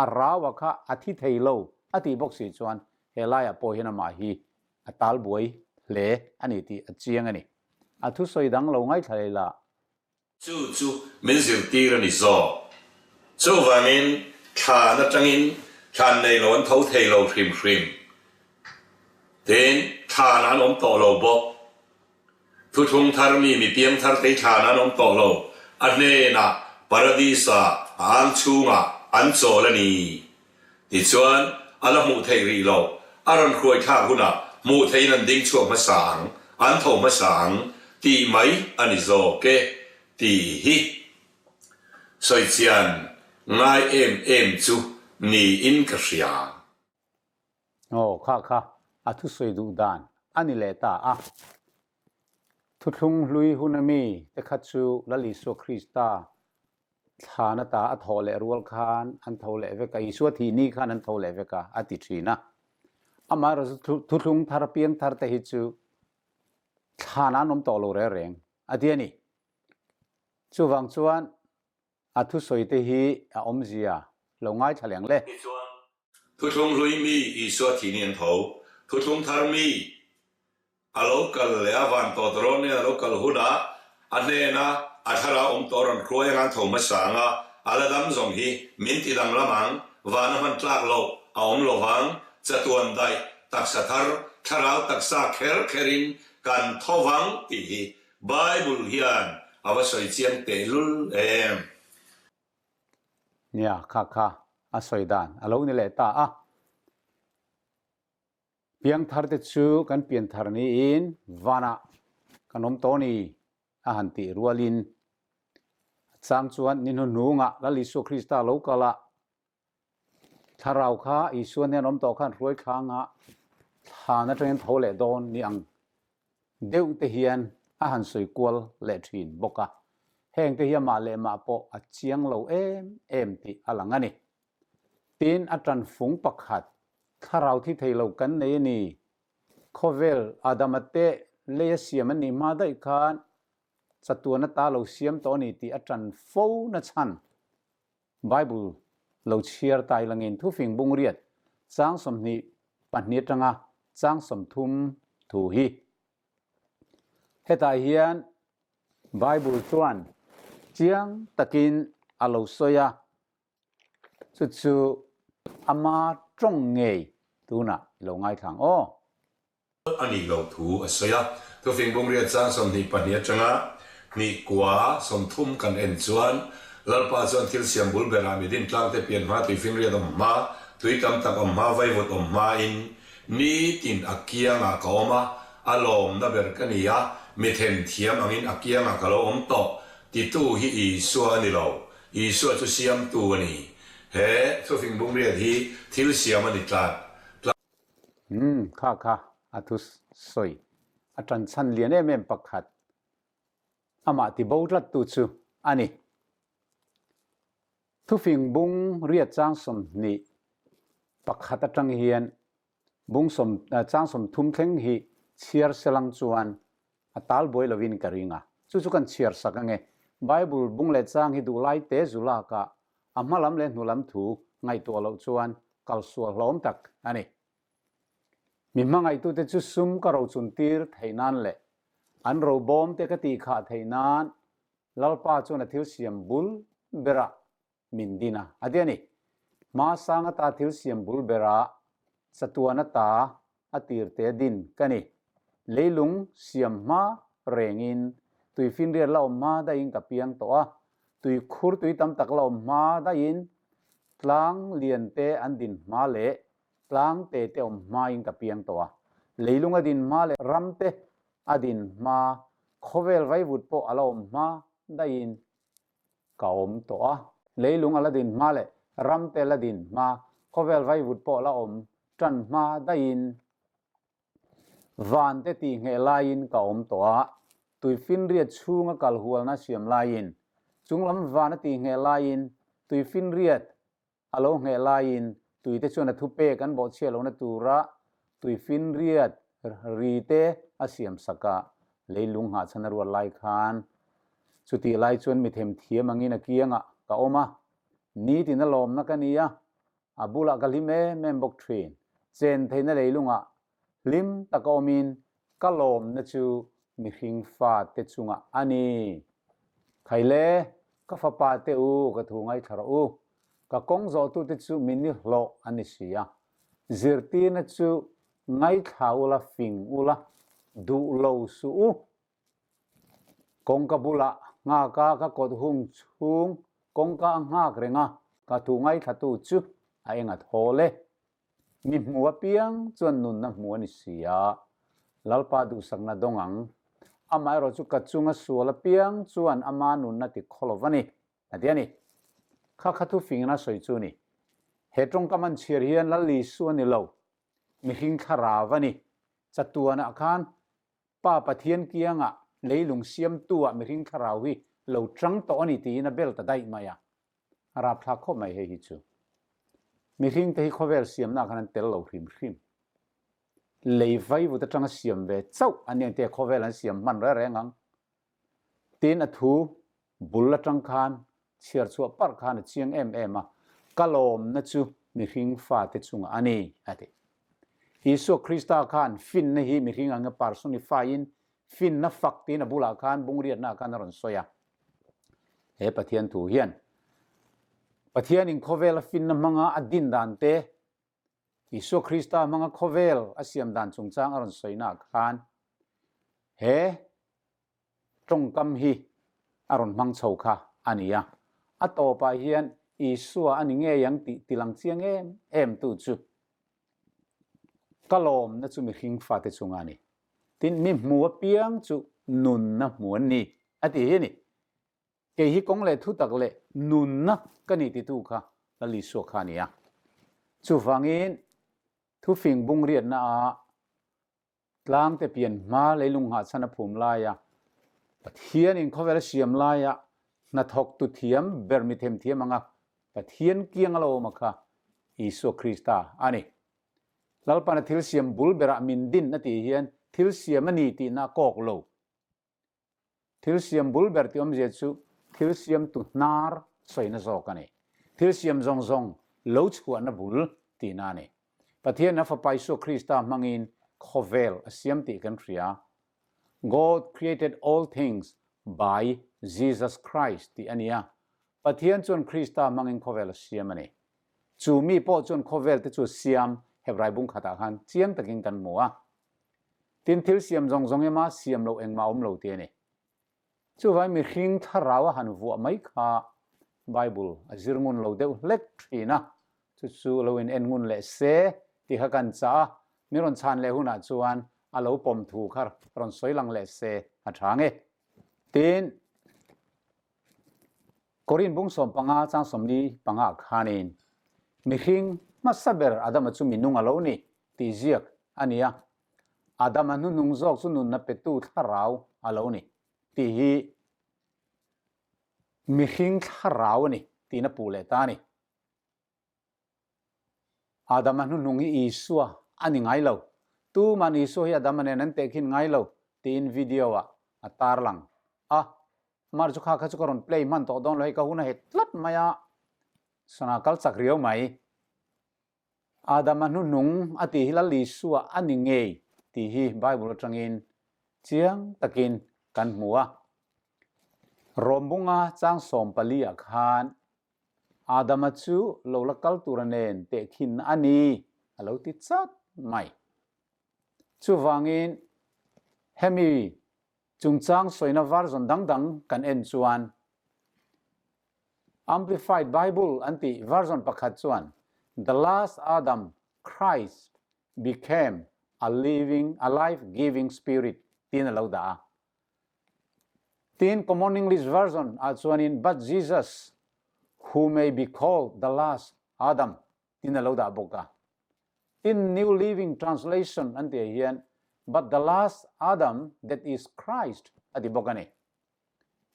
a raua kha a thi thei lo a tih bawk si chuan helaiah pawh hian amah hi a talbuai hle a ni tih a chiang a ni. A thusawi dang lo ngaithla leh la.
Chu chu min zirtir a ni zawk. Chuvangin thlan atangin thlan nei lo an tho thei lo hrim hrim. Tin, thlan an awm tawh lo bawk. Thuthlung thar mi mi piang thar te hi thlan an awm tawh lo. A hnenah Paradis-ah a ang chhungah an chawl a ni. Tichuan, a la hmuh theih rih loh. A rawn hruai thlak hunah hmuh theihin an ding chhuak hmasa ang, an tho hmasa ang tih mai a ni zawk e tih hi sawi chian ngai em em chu Niin ka hria.
Aw, kha kha a thusawi duh dan a ni leh ta a. Thuthlung hlui hun a mi te kha chu Lal Isua Krista thlan ata a thawh leh rual khan an tho leh vek a, Isua thih ni khan an tho leh vek a, a ti thin a. Amaherawhchu thuthlung thar piang thar te hi chu thlan an awm tawh lo reng reng a ti a ni. Chuvang chuan A thusawi te hi a awmzia lo ngaithla leng le.
Tichuan, thuthlung hlui mi Isua thih ni an tho, thuthlung thar mi a lo kal leh a van tawh tawh nen a lo kal hunah a hnena a thlarau awm tawh rawn hruai anga an tho hmasa anga a la dam zawng hi min ti danglam ang, van a hman tlak loh a awm lo vang, chatuan daih taksa thar thlarau taksa kher kherin kan tho vang tih hi Bible hian a va sawi chiang tehlul em?
Nia, kha kha a sawi dan a lo ni leh ta a. Piangthar te chu kan pianthar niin vanah kan awm tawh ni a han tih rualin a chang chuan ni hnuhnungah Lal Isua Krista lo kal a, Thlarau kha Isua hnen awm tawh khan hruai thlanga thlan atangin tho leh dawn ni ang deuh te hian a han sawi kual leh thin bawk a. Heng te hi amah leh mah pawh a chiang lo em em tih a lang a ni. Tin, a tanfung pakhat, thlarau thi thei lo kan nei a ni. Khawvel Adama te leia siam an nih hma daih khan chatuan ata lo siam tawh a ni tih a tan fo na chhan Bible lo chhiar tai langin thufing bungriat chang 22 atanga chang 30 thu hi. Hetah hian Bible chuan chiang takin a lo sawi a, chu chu ama tawng ngei tunah i lo ngaithlang aw.
A nih loh thu a sawi a. Thufing bungriat chang 22 atanga hnih kua 30 kan en chuan Lalpa chuan thil siam bul berah mi dintlang te pian hma tuifinriat awm hma, tui tam tak awm hma, vaivut awm hmain nitin a kiangah ka awm a, a lawmna ber ka ni a, mi themthiam angin a kiangah ka lo awm tawh titu hi Isua a ni lo, Isua chu siamtu a ni. He thufing bungriat hi thil siam a ni tlat.
Umm, kha kha a thu sawi a tan chhan lian em em pakhat amah ti bo tlat tu chu a ni. Thufing bung riat chang 21 atang hian bung sawm chang 30 thleng hi chhiar selang chuan a tal buai lovin ka ring a. Chu chu kan chhiar sak ange. Bible bung leh chang hi duhlai te zu lakah a hma lam leh hnu lam thu ngaihtuah loh chuan kal sual hlawm tak a ni. Mi hmangaihtute chu sum ka rochun tir theih nan leh an robawm te ka tih khah theih nan Lalpa chuan a thil siam bul berah min din a, a ti a ni. Hma sang ata thil siam bul berah chatuan ata a tirte din ka ni. Leilung siam hma rengin tuifinriat la awm hma daihin ka piang tawh a, tuikhur tui tam tak la awm hma daihin tlang lian te an din hma leh tlang te te awm hmain ka piang tawh a. Leilung a din hma leh ram te a din hma, khawvel vaivut pawh a la awm hma daihin ka awm tawh a. Leilung a la din hma leh ram te la din hma, khawvel vaivut pawh la awm tan hma daihin Van te tih ngheh laiin ka awm tawh a, tuifinriat chhunga kal hualna siam laiin, chunglam van a tih ngheh laiin, tuifinriat a lo ngheh laiin, tuite chuan a thupek an bawhchhiah lohna tura tuifinriat ri te a siam sak a, leilung nghahchhan a ruat lai khan. Chutih lai chuan mi themthiam angin a kiangah ka awm a, nitin a lawmna ka ni a, A bulah ka hlim em em bawk thin. Chen theihna leilungah hlim taka awmin ka lawmna chu mihring fate chungah a ni. Khaile, ka fapa te u, ka thu ngaithla rawh u. Ka kawng zawhtute chu min ni hlawh a ni si a. Zirtirna chu ngaithla ula, fing ula, duh lo suh u. Kawngka bulah nghaka ka kawt hung chhung kawngka a nghak reng a, ka thu ngaithlatu chu a eng a thawl e. Mi hmu apiang chuan nunna hmu a ni si a, Lalpa duhsakna dawng ang. Amaherawh chu ka chunga sual apiang chuan ama nunna ti khaw lo va ni, a ti a ni. Kha kha thufingin a sawi chu ni. He tawngkam an chhiar hian Lal Isua ni lo, mihring thlarau a ni. Chatuanah khan Pa Pathian kiangah leilung siamtu-ah mihring thlarau hi lo chang tawh a ni tiin a bel ta daih mai a. A rapthlak khawp mai hei hi chu. Mihringte hi khawvel siamnaah khan an tel lo hrim hrim. Lei vaivut atanga siam ve chauh an ni ang tia khawvel an siam hman reng reng ang. Tin a thu bul atang khan chhiar chhuah parh khan a chiang em em a, Ka lawmna chu mihring fate chungah a ni, a ti. Isua Krista khan finna hi mihring anga personify-in finna fak tiin a bulah khan bungriatnaah khan a rawn sawi a. He Pathian thu hian Pathianin khawvela finna hmanga a din dan te, Isua Krista hmanga khawvel a siam dan chungchang a rawn sawinaah khan he tawngkam hi a rawn hmang chho kha a ni a. A tawpah hian Isua a ni ngei ang tih tilang chiang em em tu chu ka lawmna chu mihring fate chunga a ni. Tin, mi hmu apiang chu nunna hmu an ni a ti hi a ni. Kei hi kawng leh thutak leh nunna ka ni titu kha Lal Isua kha a ni a. Chuvangin thufing bungriatna ah tlangte pian hma leilung nghahchhan a phum laia Pathianin khawvel a siam laia hnathawktu thiam ber mi themthiam anga Pathian kiang a lo awm a kha Isua Krista a ni. Lalpana thil siam bul berah min din a tih hian thil siam a ni tihna a kawk lo. Thil siam bul ber tih awmzia chu thil siamtu hnar sawina zawk a ni. Thil siam zawng zawng lo chhuahna bul tihna a ni. Pathian a Fapa Isua Krista hmangin khawvel a siam tih kan hria. God created all things by Jesus Christ tih a ni a. Pathian chuan Krista hmangin khawvel a siam a ni. Chu mi pawh chuan khawvel te chu a siam Hebrai bung khatah khan chiang takin kan hmu a. Tin, thil siam zawng zawng ema siam loh engmah awm lo ti a ni. Chuvai mihring thlarau a han vuah mai kha Bible a zir ngun lo deuh hlek thin a, chu chu lo in en ngun leh se tih kha kan chah a, min rawn chhan leh hunah chuan a lo pawm thu kha rawn sawi lang leh se a tha nge. Tin, Korin bung 15 chang 45 khanin mihring hmasa ber Adama chu minung a lo ni tih ziak a ni a, Adama hnuhnung zawk chu nunna petu thlarau a lo ni tih hi mihring thlarau a ni tiin a puh leh ta a ni. Adama hnuhnung hi Isua a ni ngai lo. Tuman Isua hi Adama nen an tehkhin ngai lo tiin video ah a tarlang a. Mar chu kha kha chu ka rawn play hman tawh dawn lo hei ka hun a het tlat mai a, sana kal chak riau mai. Adama hnuhnung a tih hi Lal Isua a ni ngei tih hi Bible atangin chiang takin kan hmu a. Rawmbunga chang 14 ah khan Adama chu lo la kal tura nen tehkhin a ni a lo ti chat mai. Chuvangin hemi chungchang sawina version dang dang kan en chuan Amplified Bible an tih version pakhat chuan The last Adam, Christ, became a living, a life-giving spirit tiin a lo dah a. Tin, Common English Version ah chuanin But Jesus, who may be called the last Adam tiin a lo dah bawk a. Tin, New Living Translation an tih ah hian But the last Adam, that is Christ a ti bawk a ni.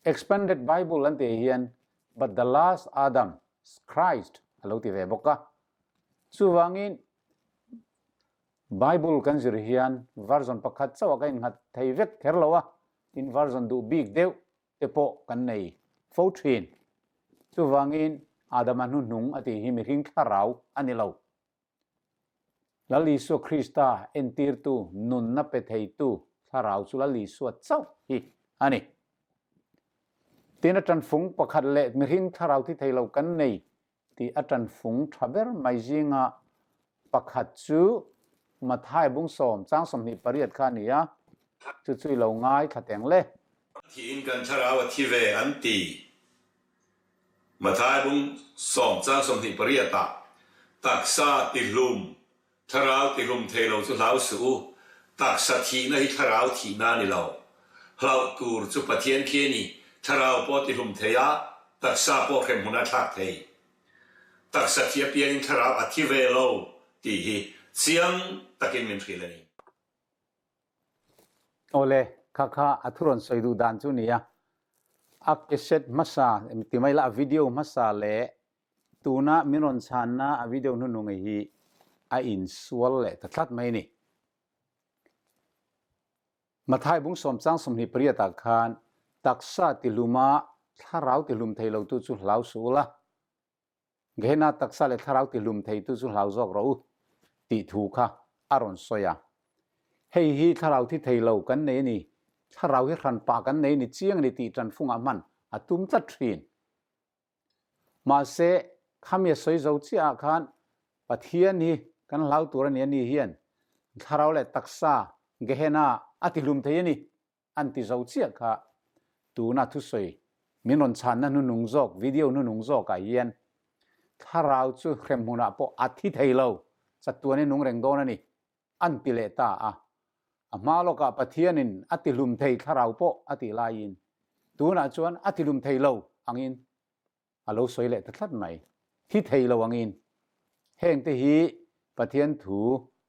Expanded Bible an tih hian But the last Adam, Christ a lo ti ve bawk a. Chuvangin Bible kan zir hian version pakhat chauh ah ka innghat thei vek kher lo a, tin version duh bik deuh te pawh kan nei fo thin. Chuvangin Adama hnuhnung a tih hi mihring thlarau a ni lo. Lal Isua Krista entirtu, nunna pe theitu thlarau chu Lal Isua chauh hi a ni. Tin a tanfung pakhat leh mihring thlarau thi thei lo kan nei tih a tanfung tha ber mai zinga pakhat chu Mathai bung 10 chang 28 kha a ni a, chu chu i lo ngai thla teng le.
Thiin kan thlarau a thi ve an ti. Mathai bung 10 chang 28 ah, Taksa tihlum, thlarau tihlum thei lo chu hlau suh u, taksa thihna hi thlarau thihna a ni lo. Hlauh tur chu Pathian khi a ni, thlarau pawh tihlum thei a, taksa pawh hremhmun a thlak thei. Taksa thi apiangin thlarau a thi ve lo tih hi chiang takin min hrilh a ni.
Awle, kha kha a thu rawn sawi duh dan chu nia. A cassette hmasa, ti mai la a video hmasa leh tuna min rawn chhanna a video hnuhnung hi a insual leh ta tlat mai a ni. Mathai bung sawmchang 28 ah khan taksa tihluma thlarau tihlum thei lotu chu hlau suh ula, Gehenna taksa leh thlarau tihlum theitu chu hlau zawk rawh u tih thu kha a rawn sawi a. Hei hi thlarau thi thei lo kan nei a ni, thlarau hi hranpa kan nei a ni chiang a ni tih tanfungah hman a tum tlat thin. Mahse, khami a sawi zo chiah ah khan Pathian hi kan hlau tur a ni a ni hian thlarau leh taksa Gehenna a tihlum thei a ni an ti zo chiah kha tuna thusawi min rawn chhanna hnunung zawk video hnunung zawkah hian thlarau chu hremhmunah pawh a thi thei lo chatuan i nung reng dawn a ni an ti leh ta a. A hma lawkah Pathianin a tihlum thei thlarau pawh a tih laiin tunah chuan a tihlum thei lo angin a lo sawi leh ta tlat mai. Thi thei lo angin hengte hi Pathian thu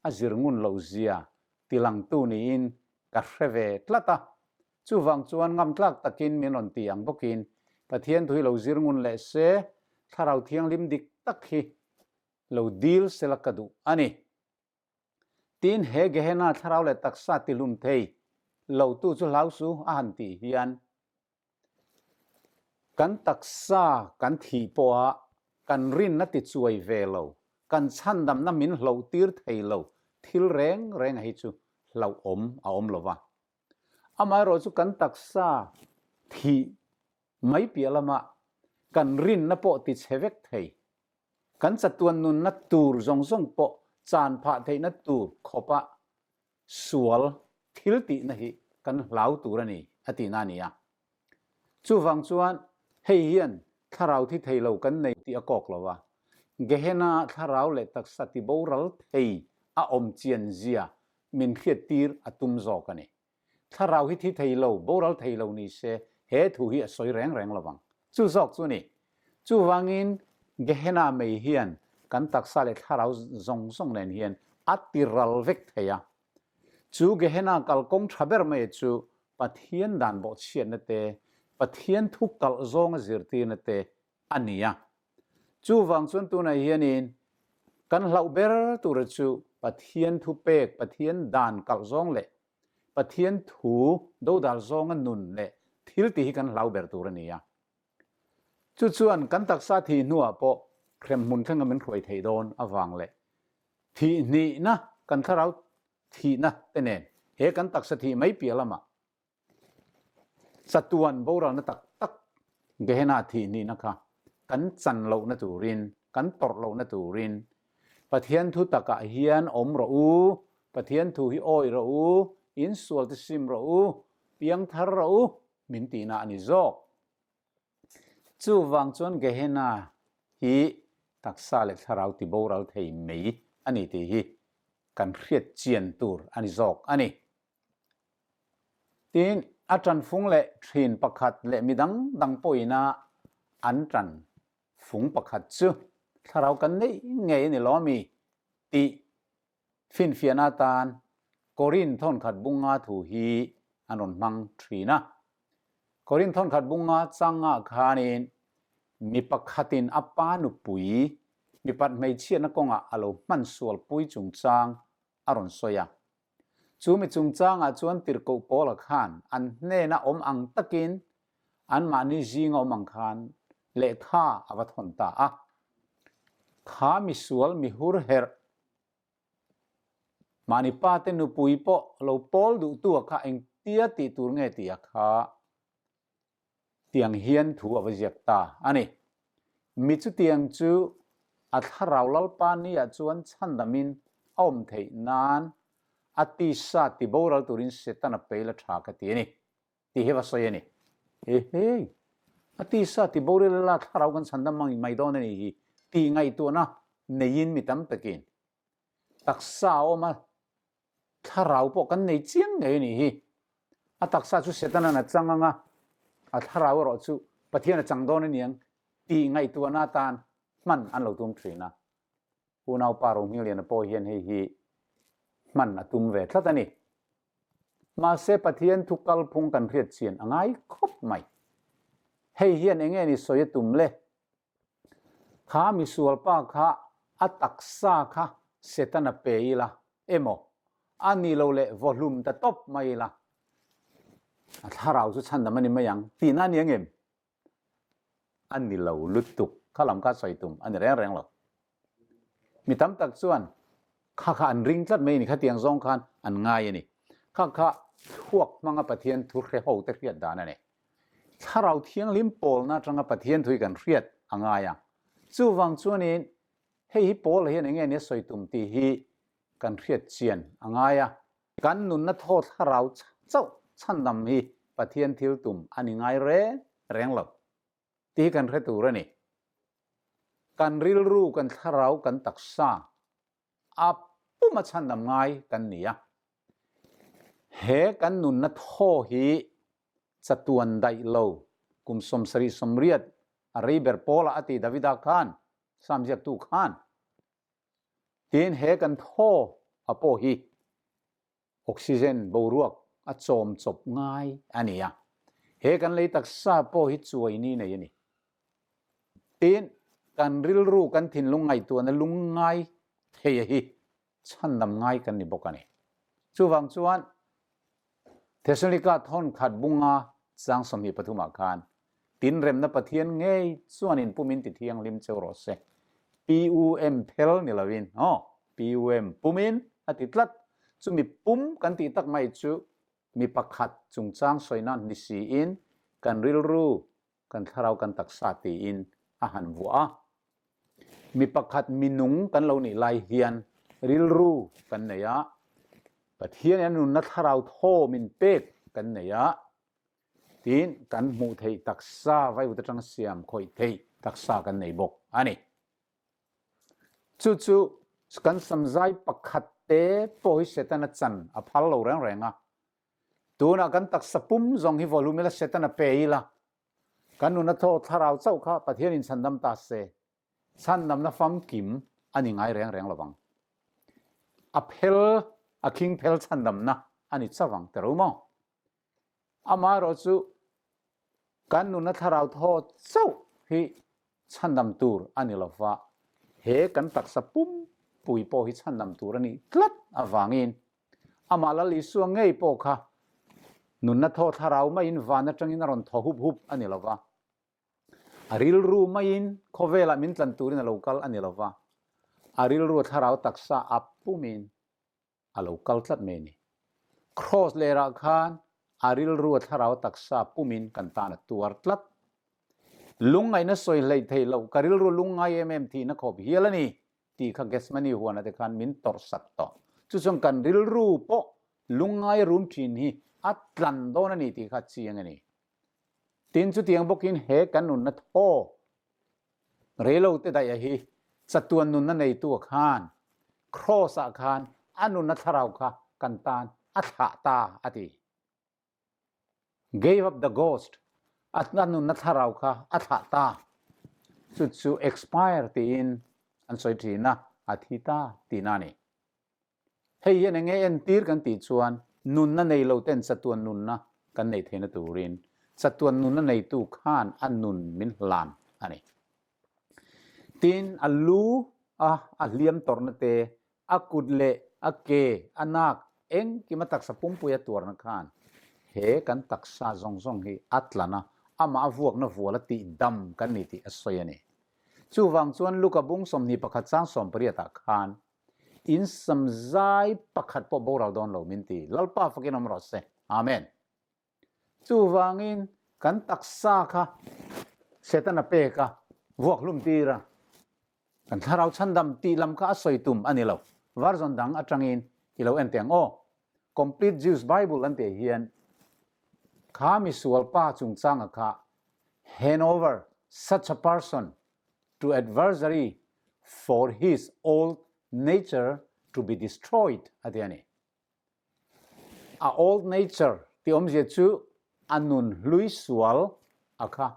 a zir ngun loh zia tilangtu niin ka hre ve tlat a. Chuvang chuan ngamtlak takin min rawn ti ang bawkin Pathian thu hi lo zir ngun leh se, Thlarau Thianghlim dik tak hi lo dil sela ka duh a ni. Tin, he Gehenna thlarau leh taksa tihlum thei lotu chu hlau su a han tih hian kan taksa kan thih pawha kan rinna tichuai ve lo, kan chhandamna min hlohtir thei lo thil reng renga hi chu hlauhawm a awm lo va. Amaherawh chu kan taksa thih mai piah lama kan rinna pawh tichhe vek thei Kan chatuan nunna tur zawng zawng pawh chan phah theihna tur khawpa sual thil tihna hi kan hlau tur a ni, a tihna a ni a. Chuvang chuan hei hian thlarau thi thei lo kan nei tih a kawk lo a, Gehenna thlarau leh taksa ti boral thei a awm chian zia min hriattir a tum zawk a ni. Thlarau hi thi thei lo, boral thei lo ni se, he thu hi a sawi reng reng lovang. Chu zawk chu ni. Chuvangin Gehenna mei hian kan taksa leh thlarau zawng zawng nen hian a ti ral vek thei a. Chu Gehenna kalkawng tha ber mai chu Pathian dan bawhchhiatna te, Pathian thu kalh zawnga zirtirna te a ni a. Chuvang chuan tunah hianin kan hlauh ber tura chu Pathian thu pek, Pathian dan kalh zawng leh Pathian thu dodal zawnga nun leh thil tih hi kan hlau ber tur a ni a. Chu chuan kan taksa thih hnuah pawh hremhmun thlenga min hruai theih dawn avang leh thih hnihna kan thlarau thihna te nen he kan taksa thih mai piah lamah Chatuan boralna tak tak Gehenna thih nihna kha kan chan lohna turin, kan tawrh lohna turin Pathian thu takah hian awm rawh u, Pathian thu hi awih rawh u, insual te sim rawh u, piangthar rawh u min tihna a ni zawk. Chuvang chuan Gehenna hi taksa leh thlarau ti boral thei mai a ni tih hi kan hriat chian tur a ni zawk a ni. Tin, a ṭanfung leh ṭhin pakhat leh midang dang pawhina an ṭan fung pakhat chu thlarau kan neih ngei a ni lo ami tih finfiahna atan Korin thawnkhat bunga thu hi an rawn hmang ṭhin a. Korin thawnkhat bunga changah khanin mi pakhatin a pa nupui mipat hmeichhiatna kawngah a lo hman sualpui chungchang a rawn sawi a. Chu mi chungchangah chuan tirhkoh Paula khan an hnena awm ang takin anmahni zinga awm ang khan lehkha a va thawn ta a. Kha misual mihur herh mahni pate nupui pawh lo pawl duhtu a kha engtia tih tur nge tih a kha Tiang hian thu a va ziak ta a ni. Mi chutiang chu a thlarau Lalpa niah chuan chhandamin a awm theih nan a tisa ti boral turin Setana peil a tha ka ti a ni tih hi va sawi a ni. Ehei! A tisa ti boral ila thlarau kan chhandam mang mai dawn a ni hi tih ngaihtuahna neiin mi tam takin taksa a awm a, Thlarau pawh kan nei chiang ngei a nih hi. A taksa chu Setanan a chang ang a, a thlarau erawh chu Pathian a chang dawn a niang tih ngaihtuahna atan hman an lo tum thin a. Unaupa Rohmingliana pawh hian hei hi hman a tum ve tlat a ni. Mahse Pathian thu kalphung kan hriat chian a ngai khawp mai. Hei hian eng nge ni sawi a tum le? Kha misualpa kha a taksa kha Setana pe ila emaw a ni lo leh vawhlum ta tawp mai ila a thlarau chu chhandam a ni mai ang tihna a ni angem? A ni lo lutuk. Kha lam kha sawi tum a ni reng reng lo. Mi tam tak chuan kha kha an ring tlat mai a ni, khatiang zawng khan an ngai a ni. Kha kha thluak hmanga Pathian thu hre ho te hriat dan a ni. Thlarau thianghlim pawlna atanga Pathian thu hi kan hriat a ngai a. Chuvang chuanin hei hi Paula hian enge nia sawi tum tih hi kan hriat chian a ngai a. Kan nunna thaw thlarau chauh chhandam hi Pathian thil tum a ni ngai reng reng lo tih hi kan hre tur a ni. Kan rilru, kan thlarau, kan taksa a puma chhandam ngai kan ni a. He kan nunna thaw hi chatuan daih lo kum 78 a rei ber pawlah a ti Davida khan, Sam ziaktu khan. Tin, he kan thaw a pawh hi oxygen boruak a chawm chawp ngai a ni a, he kan lei taksa pawh hi chuai ni nei a ni. Tin, kan rilru, kan thinlung ngaihtuahna lungngai thei a hi chhandam ngai kan ni bawk a ni. Chuvang chuan Thessalonika thawn khat bunga chang 23 ah khan, Tinremna Pathian ngei chuan in pumin ti thianghlim cheu rawh se. PUM phel ni loin, aw, PUM pumin a ti tlat. Chumi pum kan tih tak mai chu mi pakhat chungchang sawina ni siin kan rilru, kan thlarau kan taksa tiin a han vuah a. Mi pakhat minung kan lo nih lai hian rilru kan nei a, Pathian in a nunna thlarau thaw min pek kan nei a, tin kan hmuh theih taksa vaivut atanga siam khawih theih taksa kan nei bawk a ni. Chu chu kan samzai pakhat te pawh hi Setana chan a phal lo reng reng a. Tunah kan taksa pum zawng hi volume ila Setana pe ila, Kan nuna thaw thlarau chauh kha Pathianin chhandam ta se, chhandamna famkim a ni ngai reng reng lovang. A phel, a khing phel chhandamna a ni chauh ang tero maw? Amaherawh chu kan nuna thlarau thaw chauh hi chhandam tur a ni lova, he kan taksa pumpui pawh hi chhandam tur a nih tlat avangin Amah Lal Isua ngei pawh kha nunna thaw thlarau maiin van atangin a rawn thaw hup hup a ni lo va. A rilru maiin khawvelah min tlan turin a lo kal a ni lo va. A rilru thlarau taksa a pumin a lo kal tlat mai a ni. Kraws lerah khan a rilru thlarau taksa pumin kan tan a tuar tlat. Lungngaihna sawi hleih theih loh ka rilru lungngai em em thihna khawp hial a ni. Tih kha Gethsemane huana te khan min tawrh sak tawh. Chu chuan kan rilru pawh lungngai rum thin hi a tlan dawn a ni tih kha chiang a ni. Tin, chutiang bawkin he kan nunna thaw reilo te daih a hi chatuan nunna neitu a khan Kraws ah khan a nunna thlarau kha kan tan a thlah ta a ti. Gave up the ghost, a nunna thlarau kha a thlah ta. Chu chu expire tiin an sawi thin a, a thi ta tihna a ni. Hei hian enge entir kan tih chuan nunna nei lo ten chatuan nunna kan neih theihna turin chatuan nunna neitu khan a nun min hlan a ni. Tin, a lu a a hliam tawrhna te A kut leh a ke, a nak, engkim a taksa pumpui a tuarna khan he kan taksa zawng zawng hi a tlan a, amah a vuakna vual a tih dam kan ni tih a sawi a ni. Chuvang chuan Luka bung 21 chang 18 ah khan in samzai pakhat pawh boral dawn lo min ti. Lalpa fakin awm rawh se. Amen. Chuvangin kan taksa kha Setana pek a, vuak hlum tir a, kan thlarau chhandam tih lam kha a sawi tum a ni lo. Version dang atangin i lo en teh ang aw. Complete Jews Bible an tih hian kha misual pa chungchanga kha hand over such a person to adversary for his old nature to be destroyed a ti a ni. A old nature tih awmzia chu a nun hlui sual a kha.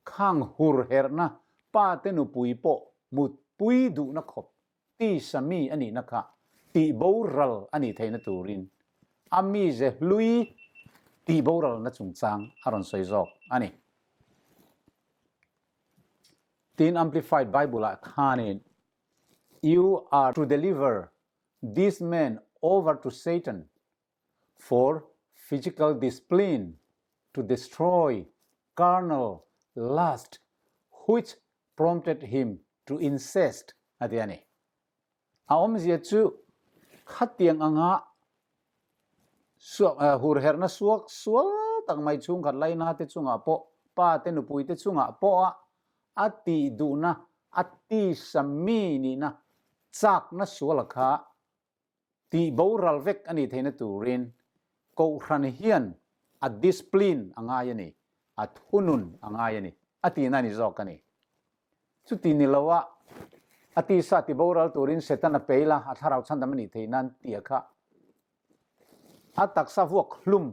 Khang hur herhna pa te nupui pawh. Mutpui duhna khawp tisa mi a nihna kha tihboral a nih theihna turin a mize hlui tihboralna chungchang a rawn sawi zawk a ni. Tin, Amplified Bible-ah khanin, You are to deliver this man over to Satan for physical discipline to destroy carnal lust which prompted him to incest a ti a ni. A awmzia chu khatiang anga hurherhna suak sual tak mai chhungkhat laina te chungah pawh pa te nupui te chungah pawha a tih duhna a tisa mi nihna chakna suala kha Tih boral vek a nih theihna turin Kohhran hian a discipline a ngai a ni, a thunun a ngai a ni, a tihna a ni zawk a ni. Chuti ni loa a tisa ti boral turin Satan a peil a, a thlarau chhandam a nih theih nan tia kha a taksa vuak hlum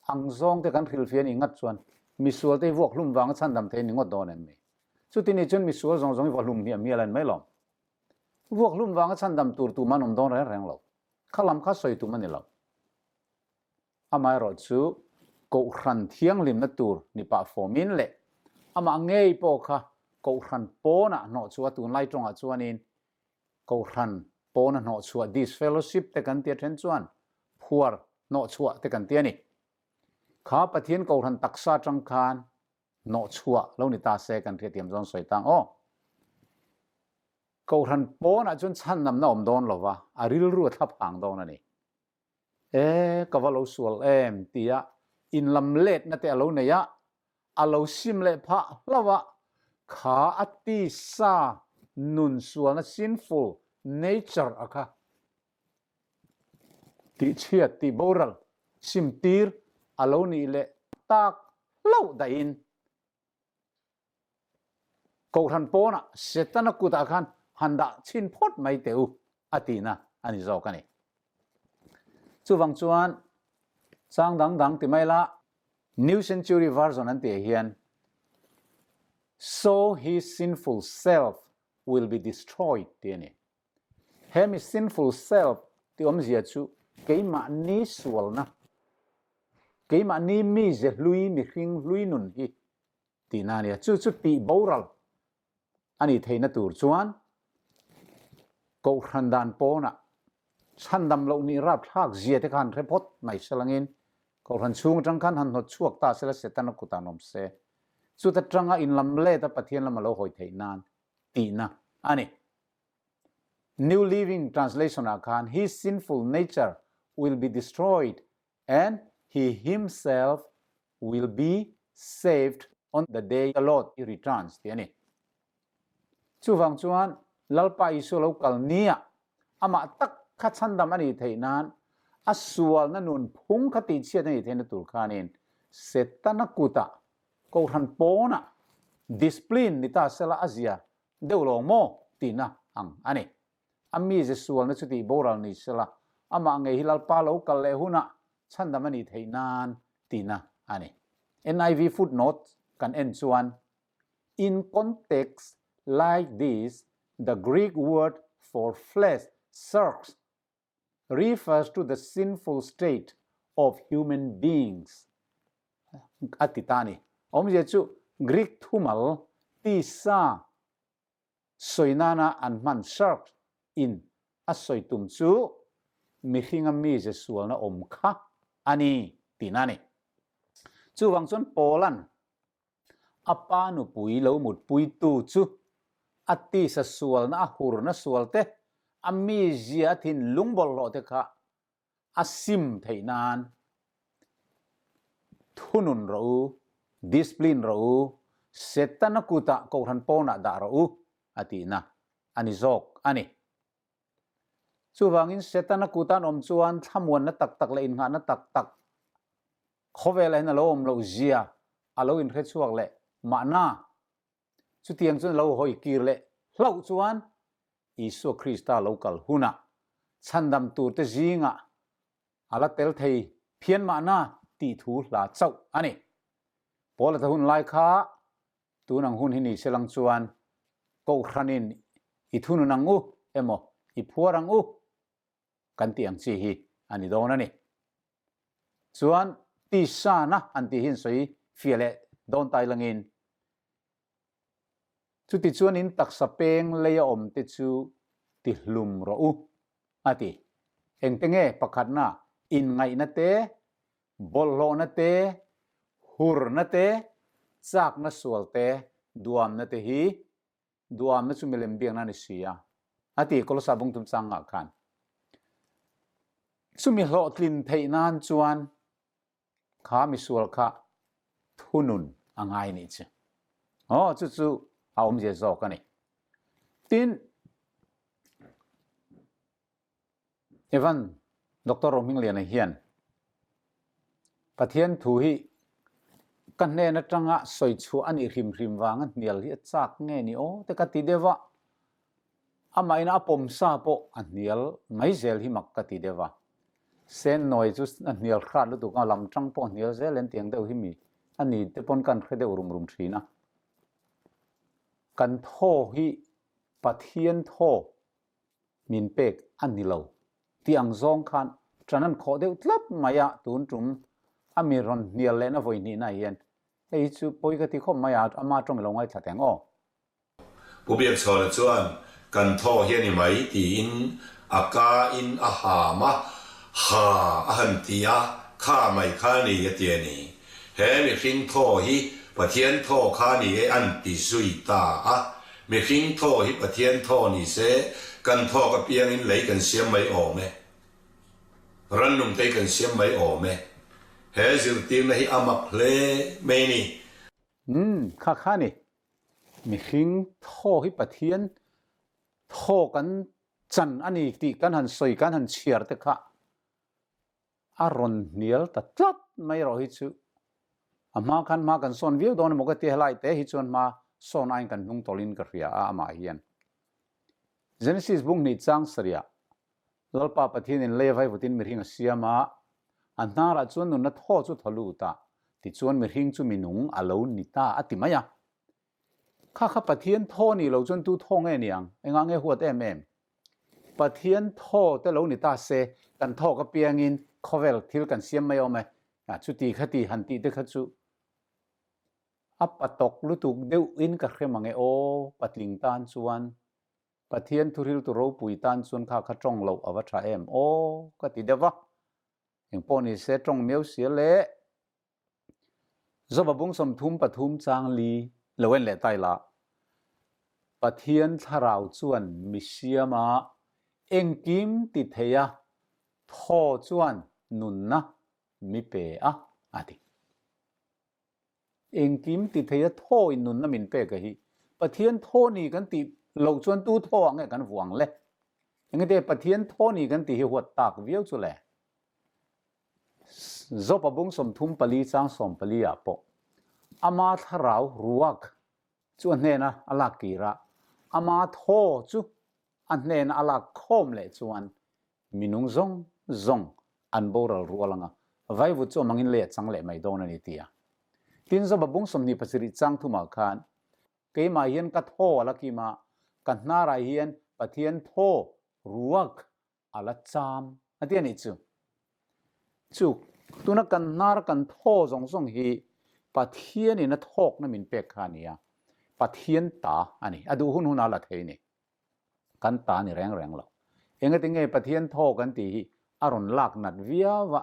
ang zawng te kan hrilhfiah a nih ngat chuan misual te hi vuak hlum vanga chhandam thei a ni ngawt dawn em ni? Chuti ni chuan misual zawng zawng hi vuak hlum hmiah hmiah la ni mai lawm. Vuak hlum vanga chhandam tur tum an awm dawn reng reng lo. Kha lam kha sawi tum a ni lo. Amaherawh chu Kohhran thianghlimna tur ni pah fawmin leh amah ngei pawh kha Kohhran pawnah hnawhchhuah tunlai tawngah chuanin Kohhran pawna hnawhchhuah disfellowship te kan tia then chuan phuar hnawhchhuah te kan ti a ni. Kha Pathian Kohhran taksa atang khan hnawhchhuah lo ni ta se kan hriathiam zawng sawi tang aw. Kohhran pawnah chuan chhan namna awm dawn lo va, a rilru a thlap hang dawn a ni. E, ka va lo sual em tia inlam letna te a lo nei a, a lo sim leh phah hlauh a, kha a tisa nun sualna sinful nature a kha Tihchhiat, tihboral, simtir a lo nih leh tak hlauh dahin Kohhran pawnah Setana kutah khan han dah chhin phawt mai teh u a tihna a ni zawk a ni. Chuvang chuan chang dang dang ti mai la, New Century Version an tih hian So his sinful self will be destroyed tih a ni. He mi sinful self ti awmzia chu keimahni sualna, keimahni mize hlui, mihring hlui nun hi tihna a nia. Chu chu tih boral a nih theihna tur chuan Kohhran dan pawnah chhandam loh nih rapthlak zia te kha han hre phawt mai selangin Kohhran chhung atang khan han hnawt chhuak ta sela Setana kutah an awm se. Chuta tanga inlam let a Pathian lama lo hawi theih nan tihna a ni. New Living Translation ah khan his sinful nature will be destroyed and he himself will be saved on the day the Lord returns tih a ni. Chuvang chuan Lalpa Isua lo kal nia amah tak kha chhandam a nih theih nan a sualna nun phung kha tihchhiat a nih theihna tur khanin Setana kutah Kohhran pawnah discipline ni ta sela a zia deuh lo maw tihna ang a ni. A mize sualna chu tih boral ni sela amah ngei hi Lalpa lo kal leh hunah chhandam a nih theih nan tihna a ni. NIV footnote kan en chuan, In context like this, the Greek word for flesh, sarx, refers to the sinful state of human beings a ti ta a ni. Awmzia chu Greek thumal tisa sawi nana an hman sarx in a sawi tum chu mihringa mize sualna awm kha a ni tihna a ni. Chuvang chuan Paula'n A pa nupui lo mutpuitu chu a tisa sualna a hurna sual te, a mizia a thinlung bawlhhlawh te kha a sim theih nan thunun rawh u, discipline rawh u, Setana kutah Kohhran pawnah dah rawh u a tihna a ni zawk a ni. Chuvangin Setana kutan awm chuan thlamuanna tak tak leh innghahna tak tak khawvelah hian a lo awm loh zia a lo inhre chhuak leh mahna chutiang chuan a lo hawi kir leh hlauh chuan Isua Krista lo kal hunah chhandam turte zingah a la tel thei phian mahna tih thu hla chauh a ni. Paula ta hun lai kha tun ang hun hi ni se lang chuan. Kohhranin i thunun ang u emaw i phuar ang u kan tih ang chi hi a ni dawn a ni. Chuan tisana an tih hi an sawi fiah leh dawn tai langin chuti chuan in taksa peng leia awm te chu ti hlum rawh u a ti. Engte nge pakhatna inngaihna te, bawlhhlawhna te, hurna te, chakna sual te, duamna te hi Duamna chu milem biakna a ni si a, a ti Kolosa bungtum changah khan. Chumi hlawhtlin theih nan chuan kha misual kha thunun a ngai nih chu. Aw, chu chu a awmzia zawk a ni. Tin, Evan Doctor Rohmingliana hian Pathian thu hi ka hnen atanga sawi chhuah a nih hrim hrim vanga hnial hi a chak nge ni aw te ka ti deuh a, amahin a pawm sa pawh a hnial mai zel hi mak ka ti deuh a. Sen nawi chu a hnial hrat lutuk a, lam tang pawh a hnial zel en tiang deuh hi mi a ni te pawn kan hre deuh rum rum thin a. Kan thaw hi Pathian thaw min pek a ni lo tih ang zawng khan ṭan an khawh deuh tlat mai a, tun ṭum a mi rawn hnial lehna vawi hnihna hian hei hi chu pawi ka ti khawp mai a, ama ṭawng i lo ngaithla teng aw.
Pu Biakchhawna chuan kan thaw hi a ni mai tiin a ka in a ham a, ha a han ti a, kha mai kha a ni a ti a ni. He mihring thaw hi Pathian thaw kha a ni e an ti zui ta a. Mihring thaw hi Pathian thaw ni se, kan thawk apiangin lei kan siam mai awm e. Rannung te hi kan siam mai awm e. He zirtirna hi a mak hle mai ni.
Umm, kha kha ni. Mihring thaw hi Pathian thaw kan chan a ni tih kan han sawi, kan han chhiar te kha A rawn hnial ta tlat mai erawh hi chu a hma khan hma kan sawn viau dawn emaw ka ti helai te hi chuan hma sawn aiin kan hnung tawlhin ka hria a amah hian Genesis bung hnih chang sarih Lalpa Pathianin lei vaivutin mihring a siam a, a hnarah chuan nunna thaw chu thaw lut a, tichuan mihring chu minung a lo ni ta a ti mai a. Kha kha Pathian thaw nih loh chuan tu thaw nge niang? Engah nge huat em em? Pathian thaw te lo ni ta se, kan thawk apiangin khawvel thil kan siam mai awm e. Chuti kha ti han tih te kha chu a patok lutuk deuhin ka hre mang e aw, patling tan chuan Pathian thuhriltu ropui tan chuan kha kha tawng loh a va tha em aw ka ti deuh va. Engpawh ni se tawng miau sia le. Zawba bung 33 chang li lo en leh ta ila, Pathian thlarau chuan mi siama engkim ti thei a, thaw chuan nunna mi pe a, a ti. Engkim ti thei a thaw in nunna min pek a hi Pathian thaw ni kan tih loh chuan tu thaw ah nge kan vuang le? Engete Pathian thaw ni kan tih hi huat tak viau chu le? Zawpa bung 34 chang 14 ah pawh ama thlarau ruak chu a hnena a lak kir a, ama thaw chu a hnena a lak khawm leh chuan minung zawng zawng an boral rual anga vaivut chu amangin lei a chang leh mai dawn a ni ti a. Tin Zawpa bung 27 chang thumah khan keimah hian ka thaw a la kim a, ka hnarah hian Pathian thaw ruak a la cham a ti a nih chu. Chu tuna kan hnar kan thaw zawng zawng hi Pathianin a thawkna min pek kha a ni a, Pathian ta a ni, a duh hun hun a la thei a ni. Kan ta ni reng reng lo. Engati nge Pathian thaw kan tih hi a rawn lak nat viau a,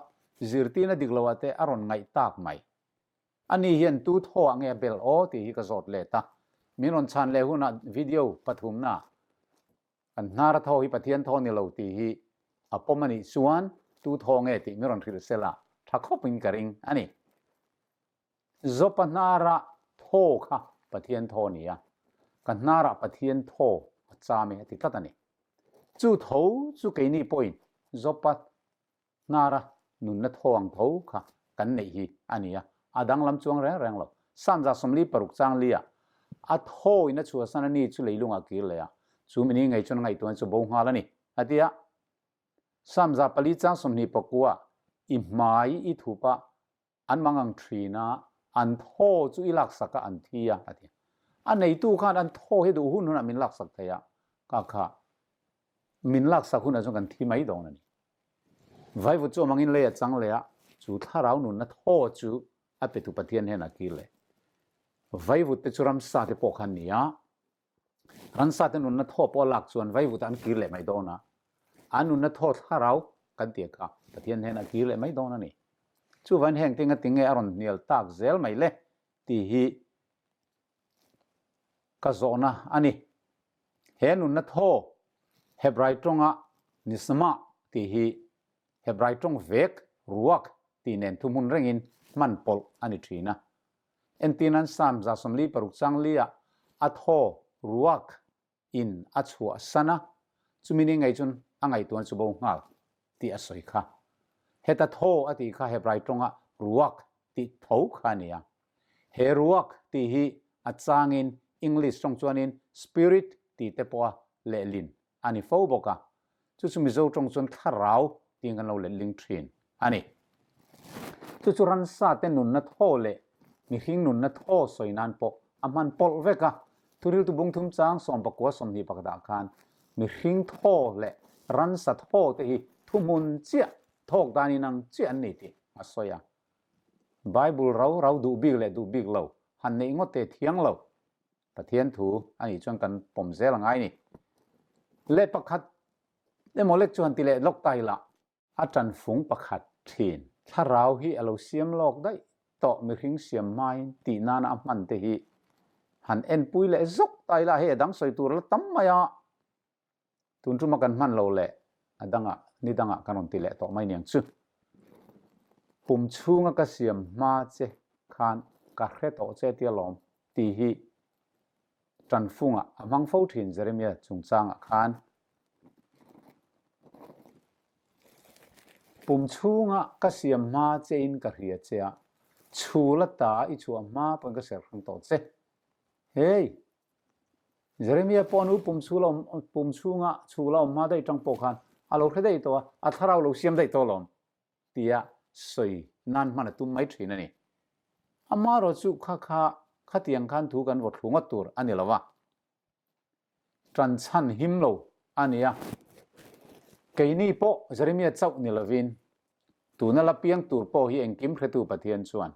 zirtirna dik loah te a rawn ngaih tak mai. Ani hian tu thaw ah nge a bel aw tih hi ka zawt let a, min rawn chhan leh hunah video pathumna Kan hnara thaw hi Pathian thaw ni lo tih hi a pawm a nih chuan tu thaw nge tih min rawn hrilh sel a, tha khawpin ka ring a ni. Zawpa hnara thaw kha Pathian thaw ni a, ka hnarah Pathian thaw a cham e a ti tlat a ni. Chu tho chu keini pawhin Zawpa Hnara nunna thaw ang tho kha kan neih hi a ni a, a danglam chuang reng reng lo. Psalm 46 chang lia a thawin a chhuahsan a ni chu leilungah kir leh a, chu mini ngei chuan a ngaihtuahna chu bo nghal a ni, a ti a. Psalm 4 chang 29 i hmai i thup a, An mang ang thin a, an thaw chu i laksak a, an thi a, a ti. A neitu khan an thaw hi duh hun hunah min laksak thei a, ka kha min laksak hunah chuan kan thi mai dawn a ni. Vaivut chu awm angin lei a chang leh a, chu thlarau nunna thaw chu a petu Pathian hnenah kir leh. Vaivut te chu ramsa te pawh kha an ni a, Ransa te nunna thaw pawh a lak chuan vaivutah an kir leh mai dawn a, an nunna thaw thlarau kan tih kha Pathian hnenah a kir leh mai dawn a ni. Chuvain heng te nga tinge a rawn hnial tak zel mai le tih hi ka zawhna a ni. He nunna thaw Hebrai tawnga Nishma tih hi Hebrai tawng vek, ruak, tih nen thuhmun rengin hman pawlh a ni thin a. Entirnan Psalm 46 chang li ah a thaw, ruak, in a chhuah san a, chumi ni ngei chun a ngaihtuahna chu bo nghal tih a sawi kha. Heta thaw a tih kha Hebrai tawnga ruak tih tho kha a ni a. He ruak tih hi a changin English tawng chuanin spirit tih te pawha lehlin a ni fo bawk a, chu chu Mizo tawng chuan thlarau tiin kan lo letling thin a ni. Chu chu ransa te nunna thaw leh mihring nunna thaw sawi nan pawh a hman pawlh vek a, thuriltu bung thum chang 19 20 pakhatah khan mihring thaw leh ransa thaw te hi thuhmun chiah thawk dan inang chiah an ni tih a sawi a. Bible rau rau duh bik leh duh bik lo han neih ngawt te thiang lo. Pathian thu a nih chuan kan pawm zel a ngai ni. Leh pakhat emaw lek chu han ti leh lawk ta ila. A tanfung pakhat thin. Thlarau hi a lo siam lawk daih tawh mihring siam hmain tih nana a hman te hi han enpui leh zawk ta ila hei a dang sawi tur a la tam mai a. Tun tuma kan hman lo leh a dangah ni dangah kan rawn ti leh tawh mai niang chu. Pum chhunga ka siam hma che khan ka hre tawh che tia lawm tih hi tanfungah a hmang fo thin Jeremia chungchangah khan. Pum chhunga ka siam hma chein ka hria che a, chhul ata i chhuah hma pawn ka ser hrang tawh che. Hey! Jeremia pawh nu pum chhul a awm, pum chhunga chhul a awm hma daih tang pawh khan a lo hre daih tawh a, a thlarau lo siam daih tawh alawm tia sawi nan hman a tum mai thin a ni. Amaherawh chu kha kha khatiang khan thu kan vaw thlu ngawt tur a ni lo va, tan chhan him lo a ni a. Keini pawh Jeremia chauh ni lovin tuna la piang tur pawh hi engkim hretu Pathian chuan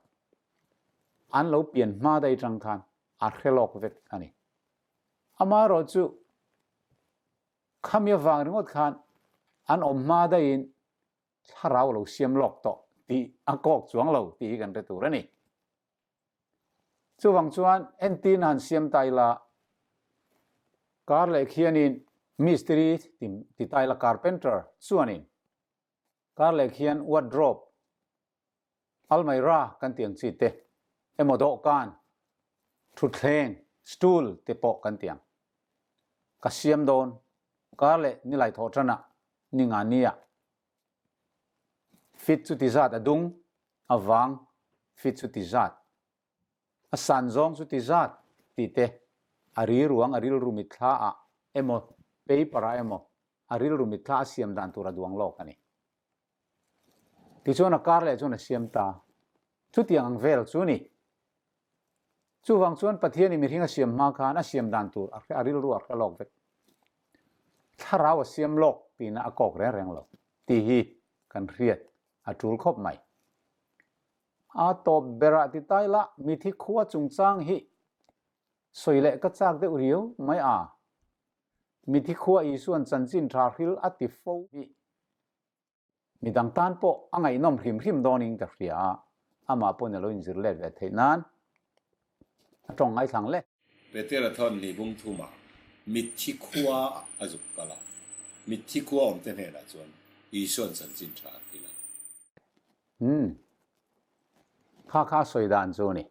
an lo pian hma daih tang khan a hre lawk vek a ni. Amaherawh chu khami avang ringawt khan an awm hma daihin thlarau lo siam lawk tawh tih a kawk chuang lo tih hi kan hre tur a ni. Chuvang chuan entirna han siam ta ila, kar leh khianin mistiri ti ta ila carpenter chuanin kar leh khian wardrobe Almaira kan tih ang chi te emaw dawhkan, thutthleng, stool, te pawh kan tih ang. Ka siam dawn, kar leh nilai thawh tanah, ni nga nia. Fit chu ti zat a dung, a vang, fit chu ti zat. A san zawng chu ti zat tih te, a ri ruang a rilru mitthla ah emaw paper ah emaw a rilru mitthla a siam dan tur a duang lawk a ni. Tichuan a kar leh chuan a siam ta. Chutiang ang vel chu ni. Chuvang chuan Pathianin mihring a siam hma khan a siam dan tur a hre a rilru a hre lawk vek. Thlarau a siam lawk tihna a kawk reng reng lo tih hi kan hriat a tul khawp mai. A tawp berah ti tai la mithi khua chungchang hi sawi leh ka chak deuh riau mai a. Mithi khua Isuan chanchin tha hril a ti fo hi Midang tan pawh a ngaihnawm hrim hrim dawnin ka hria a, amah pawhin a lo inzir let ve theih nan a tawng ngaithlang le.
Petera thawn ni bung thumah mitthi khua a zuk kal a, mitthi khua awmte hnenah chuan Isua'n chanchin tha a hrilh a.
Umm. Kha kha a sawi dan chu a ni.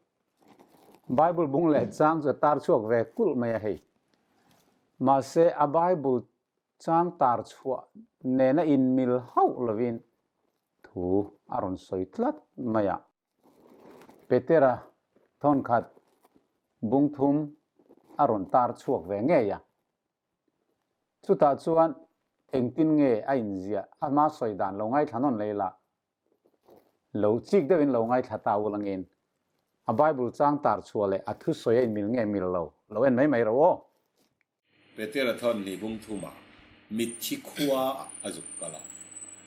Bible bung leh chang chu a tar chhuak ve kulh mai a hei. Mahse a Bible Chang tar chhuah nena inmil hauh lovin thu a rawn sawi tlat mai a. Petera thawnkhat bung thum a rawn tar chhuak ve ngei a. Chutah chuan engtin nge a inziah ama sawi dan lo ngaithla nawn lei la, lo chik deuhin lo ngaithla ta ul angin. A Bible chang tar chhuah leh a thusawi a inmil nge mil lo, lo en mai mai rawh aw.
Petera thawn ni bung thumah mitthi khua ah a zuk kal a,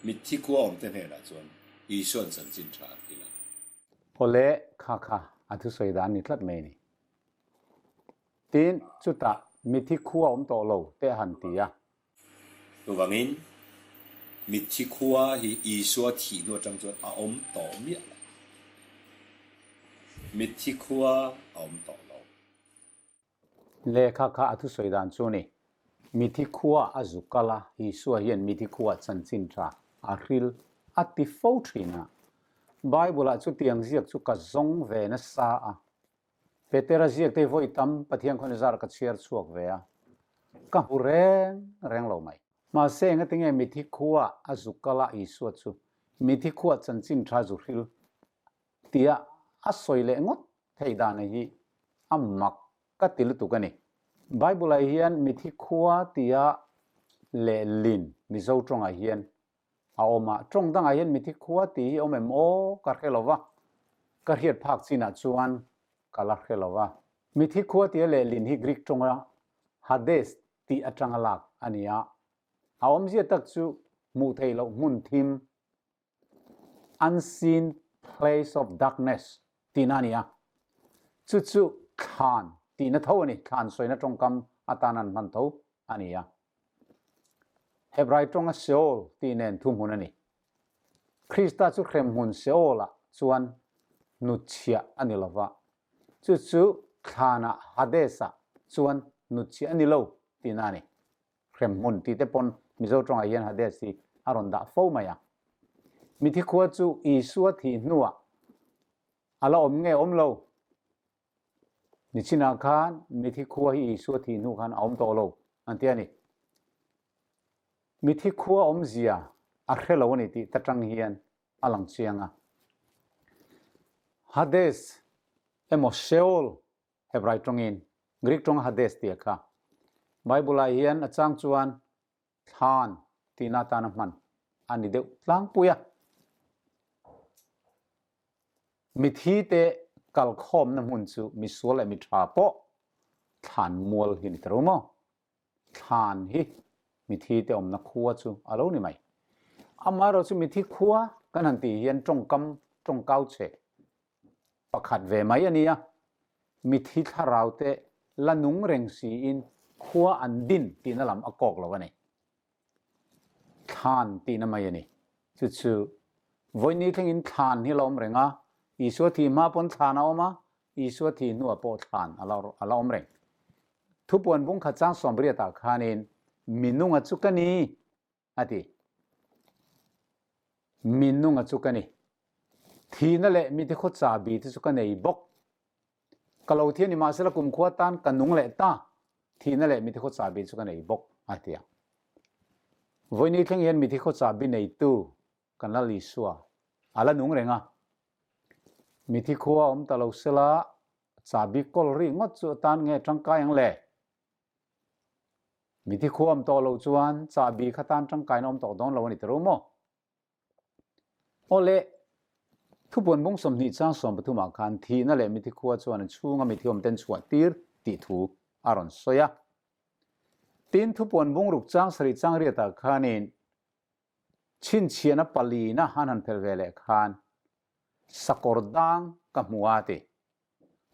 mitthi khua awmte hnenah chuan Isua'n chanchin tha a hrilh a.
Awle, kha kha a thusawi dan ni tlat mai a ni. Tin, chutah mitthi khua awm tawh lo te a han ti a.
Chuvangin, mitthi khua hi Isua thih hnu atang chuan a awm tawh miah lo. Mitthi khua a awm tawh lo.
Lehkha kha a thusawi dan chu ni. Mithi khua a zu kal a, Isua hian mithi khua chanchin tha a hril a ti fo thin a. Bible-ah chutiang ziak chu ka zawng ve nasa a. Petera ziak te vawi tam Pathian khawn zar ka chhiar chhuak ve a, ka hmu reng reng lo mai. Mahse engatinge mithi khua a zu kal a Isua chu mithi khua chanchin tha zu hril tia a sawi leh ngawt theih dan hi a mak ka ti lutuk a ni. Bible-ah hian mithi khua tia lehlin Mizo tawngah hian a awm a, tawng dangah hian mithi khua tih hi awm em aw ka hre lo va, ka hriat phak chinah chuan ka la hre lo va. Mithi khua tia lehlin hi Greek tawnga Hades tih atanga lak a ni a, a awmzia tak chu hmuh theih loh hmun thim Unseen place of darkness tihna a ni a, chu chu thlan tihna tho a ni, thlan sawina tawngkam atan an hman tho a ni a. Hebrai tawnga Sheol tih nen thuhmun a ni. Krista chu hremhmun Sheol-ah chuan hnutchhiah a ni lova, chu chu thlanah Hades-ah chuan hnutchhiah a ni lo tihna a ni. Hremhmun tih te pawn Mizo tawngah hian Hades hi a rawn dah fo mai a. Mithi khua chu Isua thih hnuah a la awm nge awm lo? Nichinah khan mithi khua hi Isua thih hnu khan a awm tawh lo an ti a ni. Mithi khua awmzia a hre lo a ni tih ta tang hian a lang chiang a. Hades emaw Sheol Hebrai tawngin Greek tawng Hades tih a kha. Bible-ah hian a chang chuan thlan tihna atana hman a ni deuh tlangpui a. Mithi te kalkhawmna hmun chu misual leh mitha pawh thlan mual hi ni ta ro maw? Thlan hi mithi te awmna khua chu a lo ni mai. Amaherawhchu chu mithi khua kan han tih hian tawngkam tawngkau chhe pakhat ve mai a nia. Mithi thlarau te la nung reng siin khua an din tihna lam a kawk lo a ni. Thlan tihna mai a ni. Chu chu vawiin thlengin thlan hi la awm reng a, Isua thih hma pawn thlan a awm a, Isua thih hnuah pawh thlan a la awm reng. Thupuan bung khat chang sawmriatah khanin minunga chu ka ni a ti. Minunga chu ka ni. Thihna leh mitikhaw chahbi te chu ka nei bawk. Ka lo thi a ni mahsela kumkhua tan ka nung leh ta. Thihna leh mitikhaw chahbi chu ka nei bawk a ti a. Vawiini thleng hian mitikhaw chahbi neitu kan Lal Isua a la nung reng a. Mithikhua awm ta lo sela chahbi kawl ri ngawt chu atan nge tangkai ang le? Mithikhua awm tawh loh chuan chahbi kha tan tangkaina awm tawh dawn lo a ni ta ru maw? Aw le, thupuan bung 20 chang 13 ah khan thihna leh mithikhua chuan a chhunga mithi awmten chhuah tir tih thu a rawn sawi a. Tin, thupuan bung ruk chang sarih chang riatah khanin Chhinchhiahna palina han han phelh ve leh khan sakawr dang ka hmu a ti.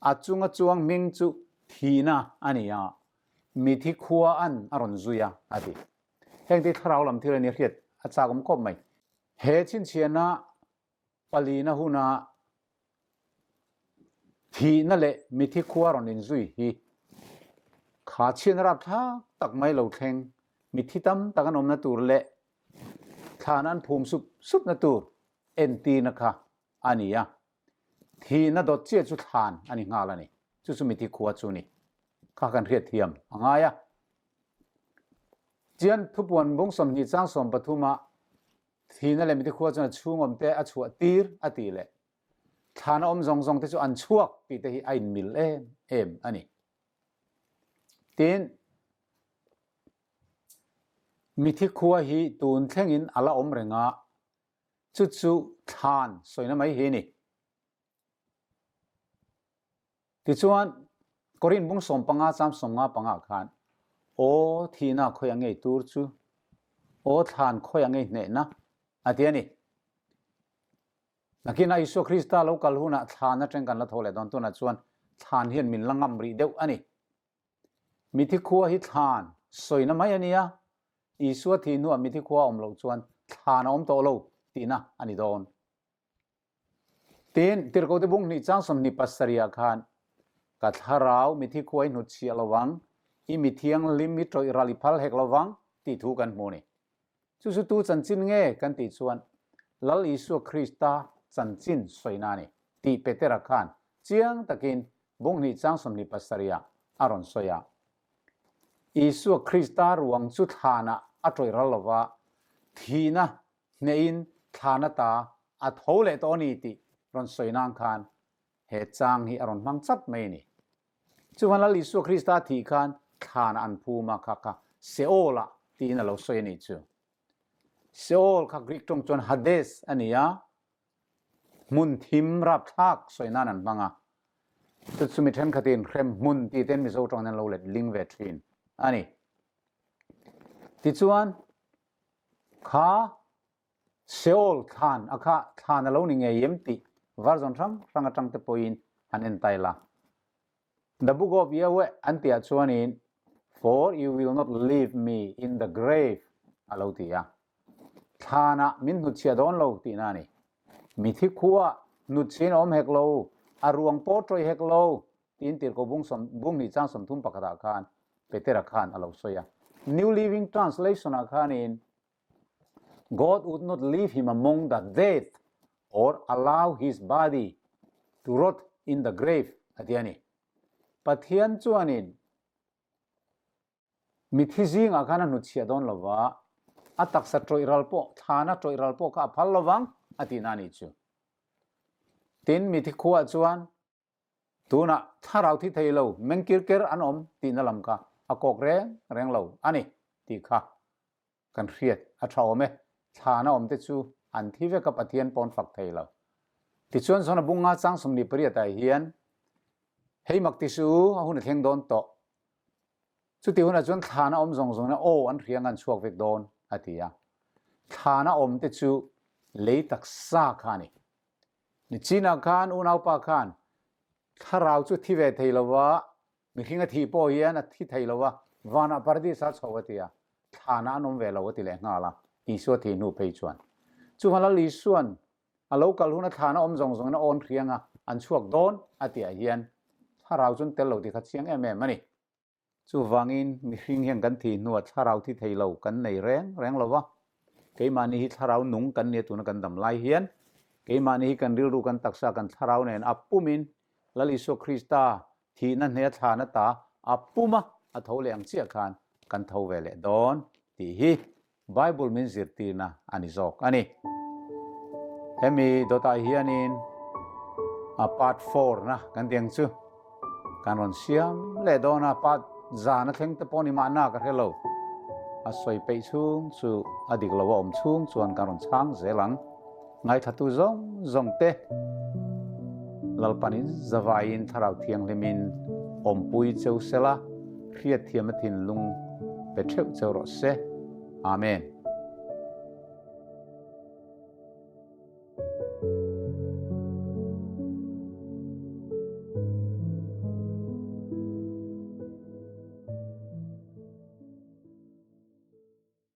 A chunga chuang hming chu thihna a ni a, mithi khua an a rawn zui a, a ti. Heng te thlarau lam thil a ni hriat a chak awm khawp mai. He chhinchhiahna palina huna thihna leh mithi khua rawn inzui hi kha chhian rapthlak tak mai lo thleng, mithi tam tak an awmna tur leh thlan an phum sup supna tur entirna kha a ni a. Thihna dawt chiah chu thlan a ni nghal a ni. Chu chu mithi khua chu ni. Kha kan hriat thiam a ngai a. Chian thupuan bung 20 chang 13 ah Thihna leh miti khua chuan a chhung awm te a chhuah tir a tih leh thlana awm zawng zawng te chu an chhuak tih te hi a inmil em em a ni. Tin, mithi khua hi tun thlengin a la awm reng a, chu chu thlan sawina mai hi a ni. Tichuan, Korin bung 15 chang 55 ah khan, Aw thihna khawi a ngei tur chu, aw thlan khawi a ngei hnehna, a ti a ni. Nakinah Isua Krista lo kal hunah thlan atang kan la tho leh dawn. Tunah chuan thlan hian min la ngam rih deuh a ni. Mithi khua hi thlan sawina mai a nia, Isua thih hnuah mithi khua a awm loh chuan thlan a awm tawh lo tihna a ni dawn. Tin, Tirhkohte bung hnih chang 27 ah khan, Ka thlarau mithi khua i hnutchhiah lo vang, i mi thianghlim i tawih ral i phal hek lo vang tih thu kan hmu a ni. Chu chu tu chanchin nge kan tih chuan Lal Isua Krista chanchin sawina a ni tih Petera khan chiang takin bung hnih chang 27 ah a rawn sawi a. Isua Krista ruang chu thlanah a tawih ral lova, thihna hnehin thlan ata a tho leh tawh a ni tih rawn sawi nan khan he chang hi a rawn hmang chat mai a ni. Chuvan Lal Isua Krista thih khan thlanah an phum a, kha kha Seol-ah tiin a lo sawi a nih chu. Seol kha Greek tawng chuan Hades a ni a, hmun thim rapthlak sawi nan an hmang a. Chu chu mi thenkhatin hrem hmun tih ten Mizo tawngin an lo let ling ve thin a ni. Tichuan, kha Seol thlan a kha thlan a lo ni ngei em tih version hrang hrang atang te pawhin han en tai la. The Book of Yahweh an tihah chuanin For you will not leave me in the grave a lo ti a. Thlanah min hnutchhiah dawn lo tihna a ni. Mithi khuah hnutchhiahin a awm hek lo, a ruang pawh tawih hek lo tiin tirhkoh bung sawm bung hnih chang 31 ah khan Petera khan a lo sawi a. New Living Translation ah khanin God would not leave him among the dead or allow his body to rot in the grave a ti a ni. Pathian chuanin mithi zingah khan a hnutchhiah dawn lova, a taksa tawih ral pawh, thlana tawih ral pawh kha a phal lovang a tihna a nih chu. Tin, mithi khuaah chuan Tunah thlarau thi thei lo meng kir ker an awm tihna lam kha a kawk reng reng lo a ni tih kha kan hriat a tha awm e. Thlana awm te chu an thi vek a Pathian pawn fak thei lo. Tichuan Zona bunga chang 28 ah hian hei mak ti su a hun a thleng dawn tawh. Chuti hunah chuan thlana awm zawng zawng in aw an hriang an chhuak vek dawn a ti a. Thlana awm te chu lei taksa kha a ni. Nichinah khan unaupa khan thlarau chu thi ve thei lova, mihring a thih pawh hian a thi thei lova, vanah paradis a chho a ti a, thlanah an awm ve lo a ti leh nghal a, Isua thih hnu phei chuan. Chuvang Lal Isuan a lo kal huna thlana awm zawng zawngin a awn hriang a, an chhuak dawn a tihah hian thlarau chu an tel lo tih kha chiang em em a ni. Chuvangin, mihring hian kan thih hnuah thlarau thi thei lo kan nei reng reng lo va. Keimahni hi thlarau nung kan nia tuna kan dam lai hian, keimahni hi kan rilru, kan taksa, kan thlarau nen a pumin Lal Isua Krista thihna hnea thlan ata a puma a tho leh ang chiah khan kan tho ve leh dawn tih hi Bible min zirtirna a ni zawk a ni. Hemi dawtah hianin a part 4 na kan tiang chu kan rawn siam leh dawn a, part zan a thleng te pawh ni mahna ka hre lo. A sawi peih chhung chu a dik lo a awm chhung chuan kan rawn chhang zel ang. Ngaithlatu zawng zawng te Lalpanin zavaiin Thlarau Thianghlimin awmpui cheu sela, hriatthiamna thinlung pe theuh cheu rawh se. Amen.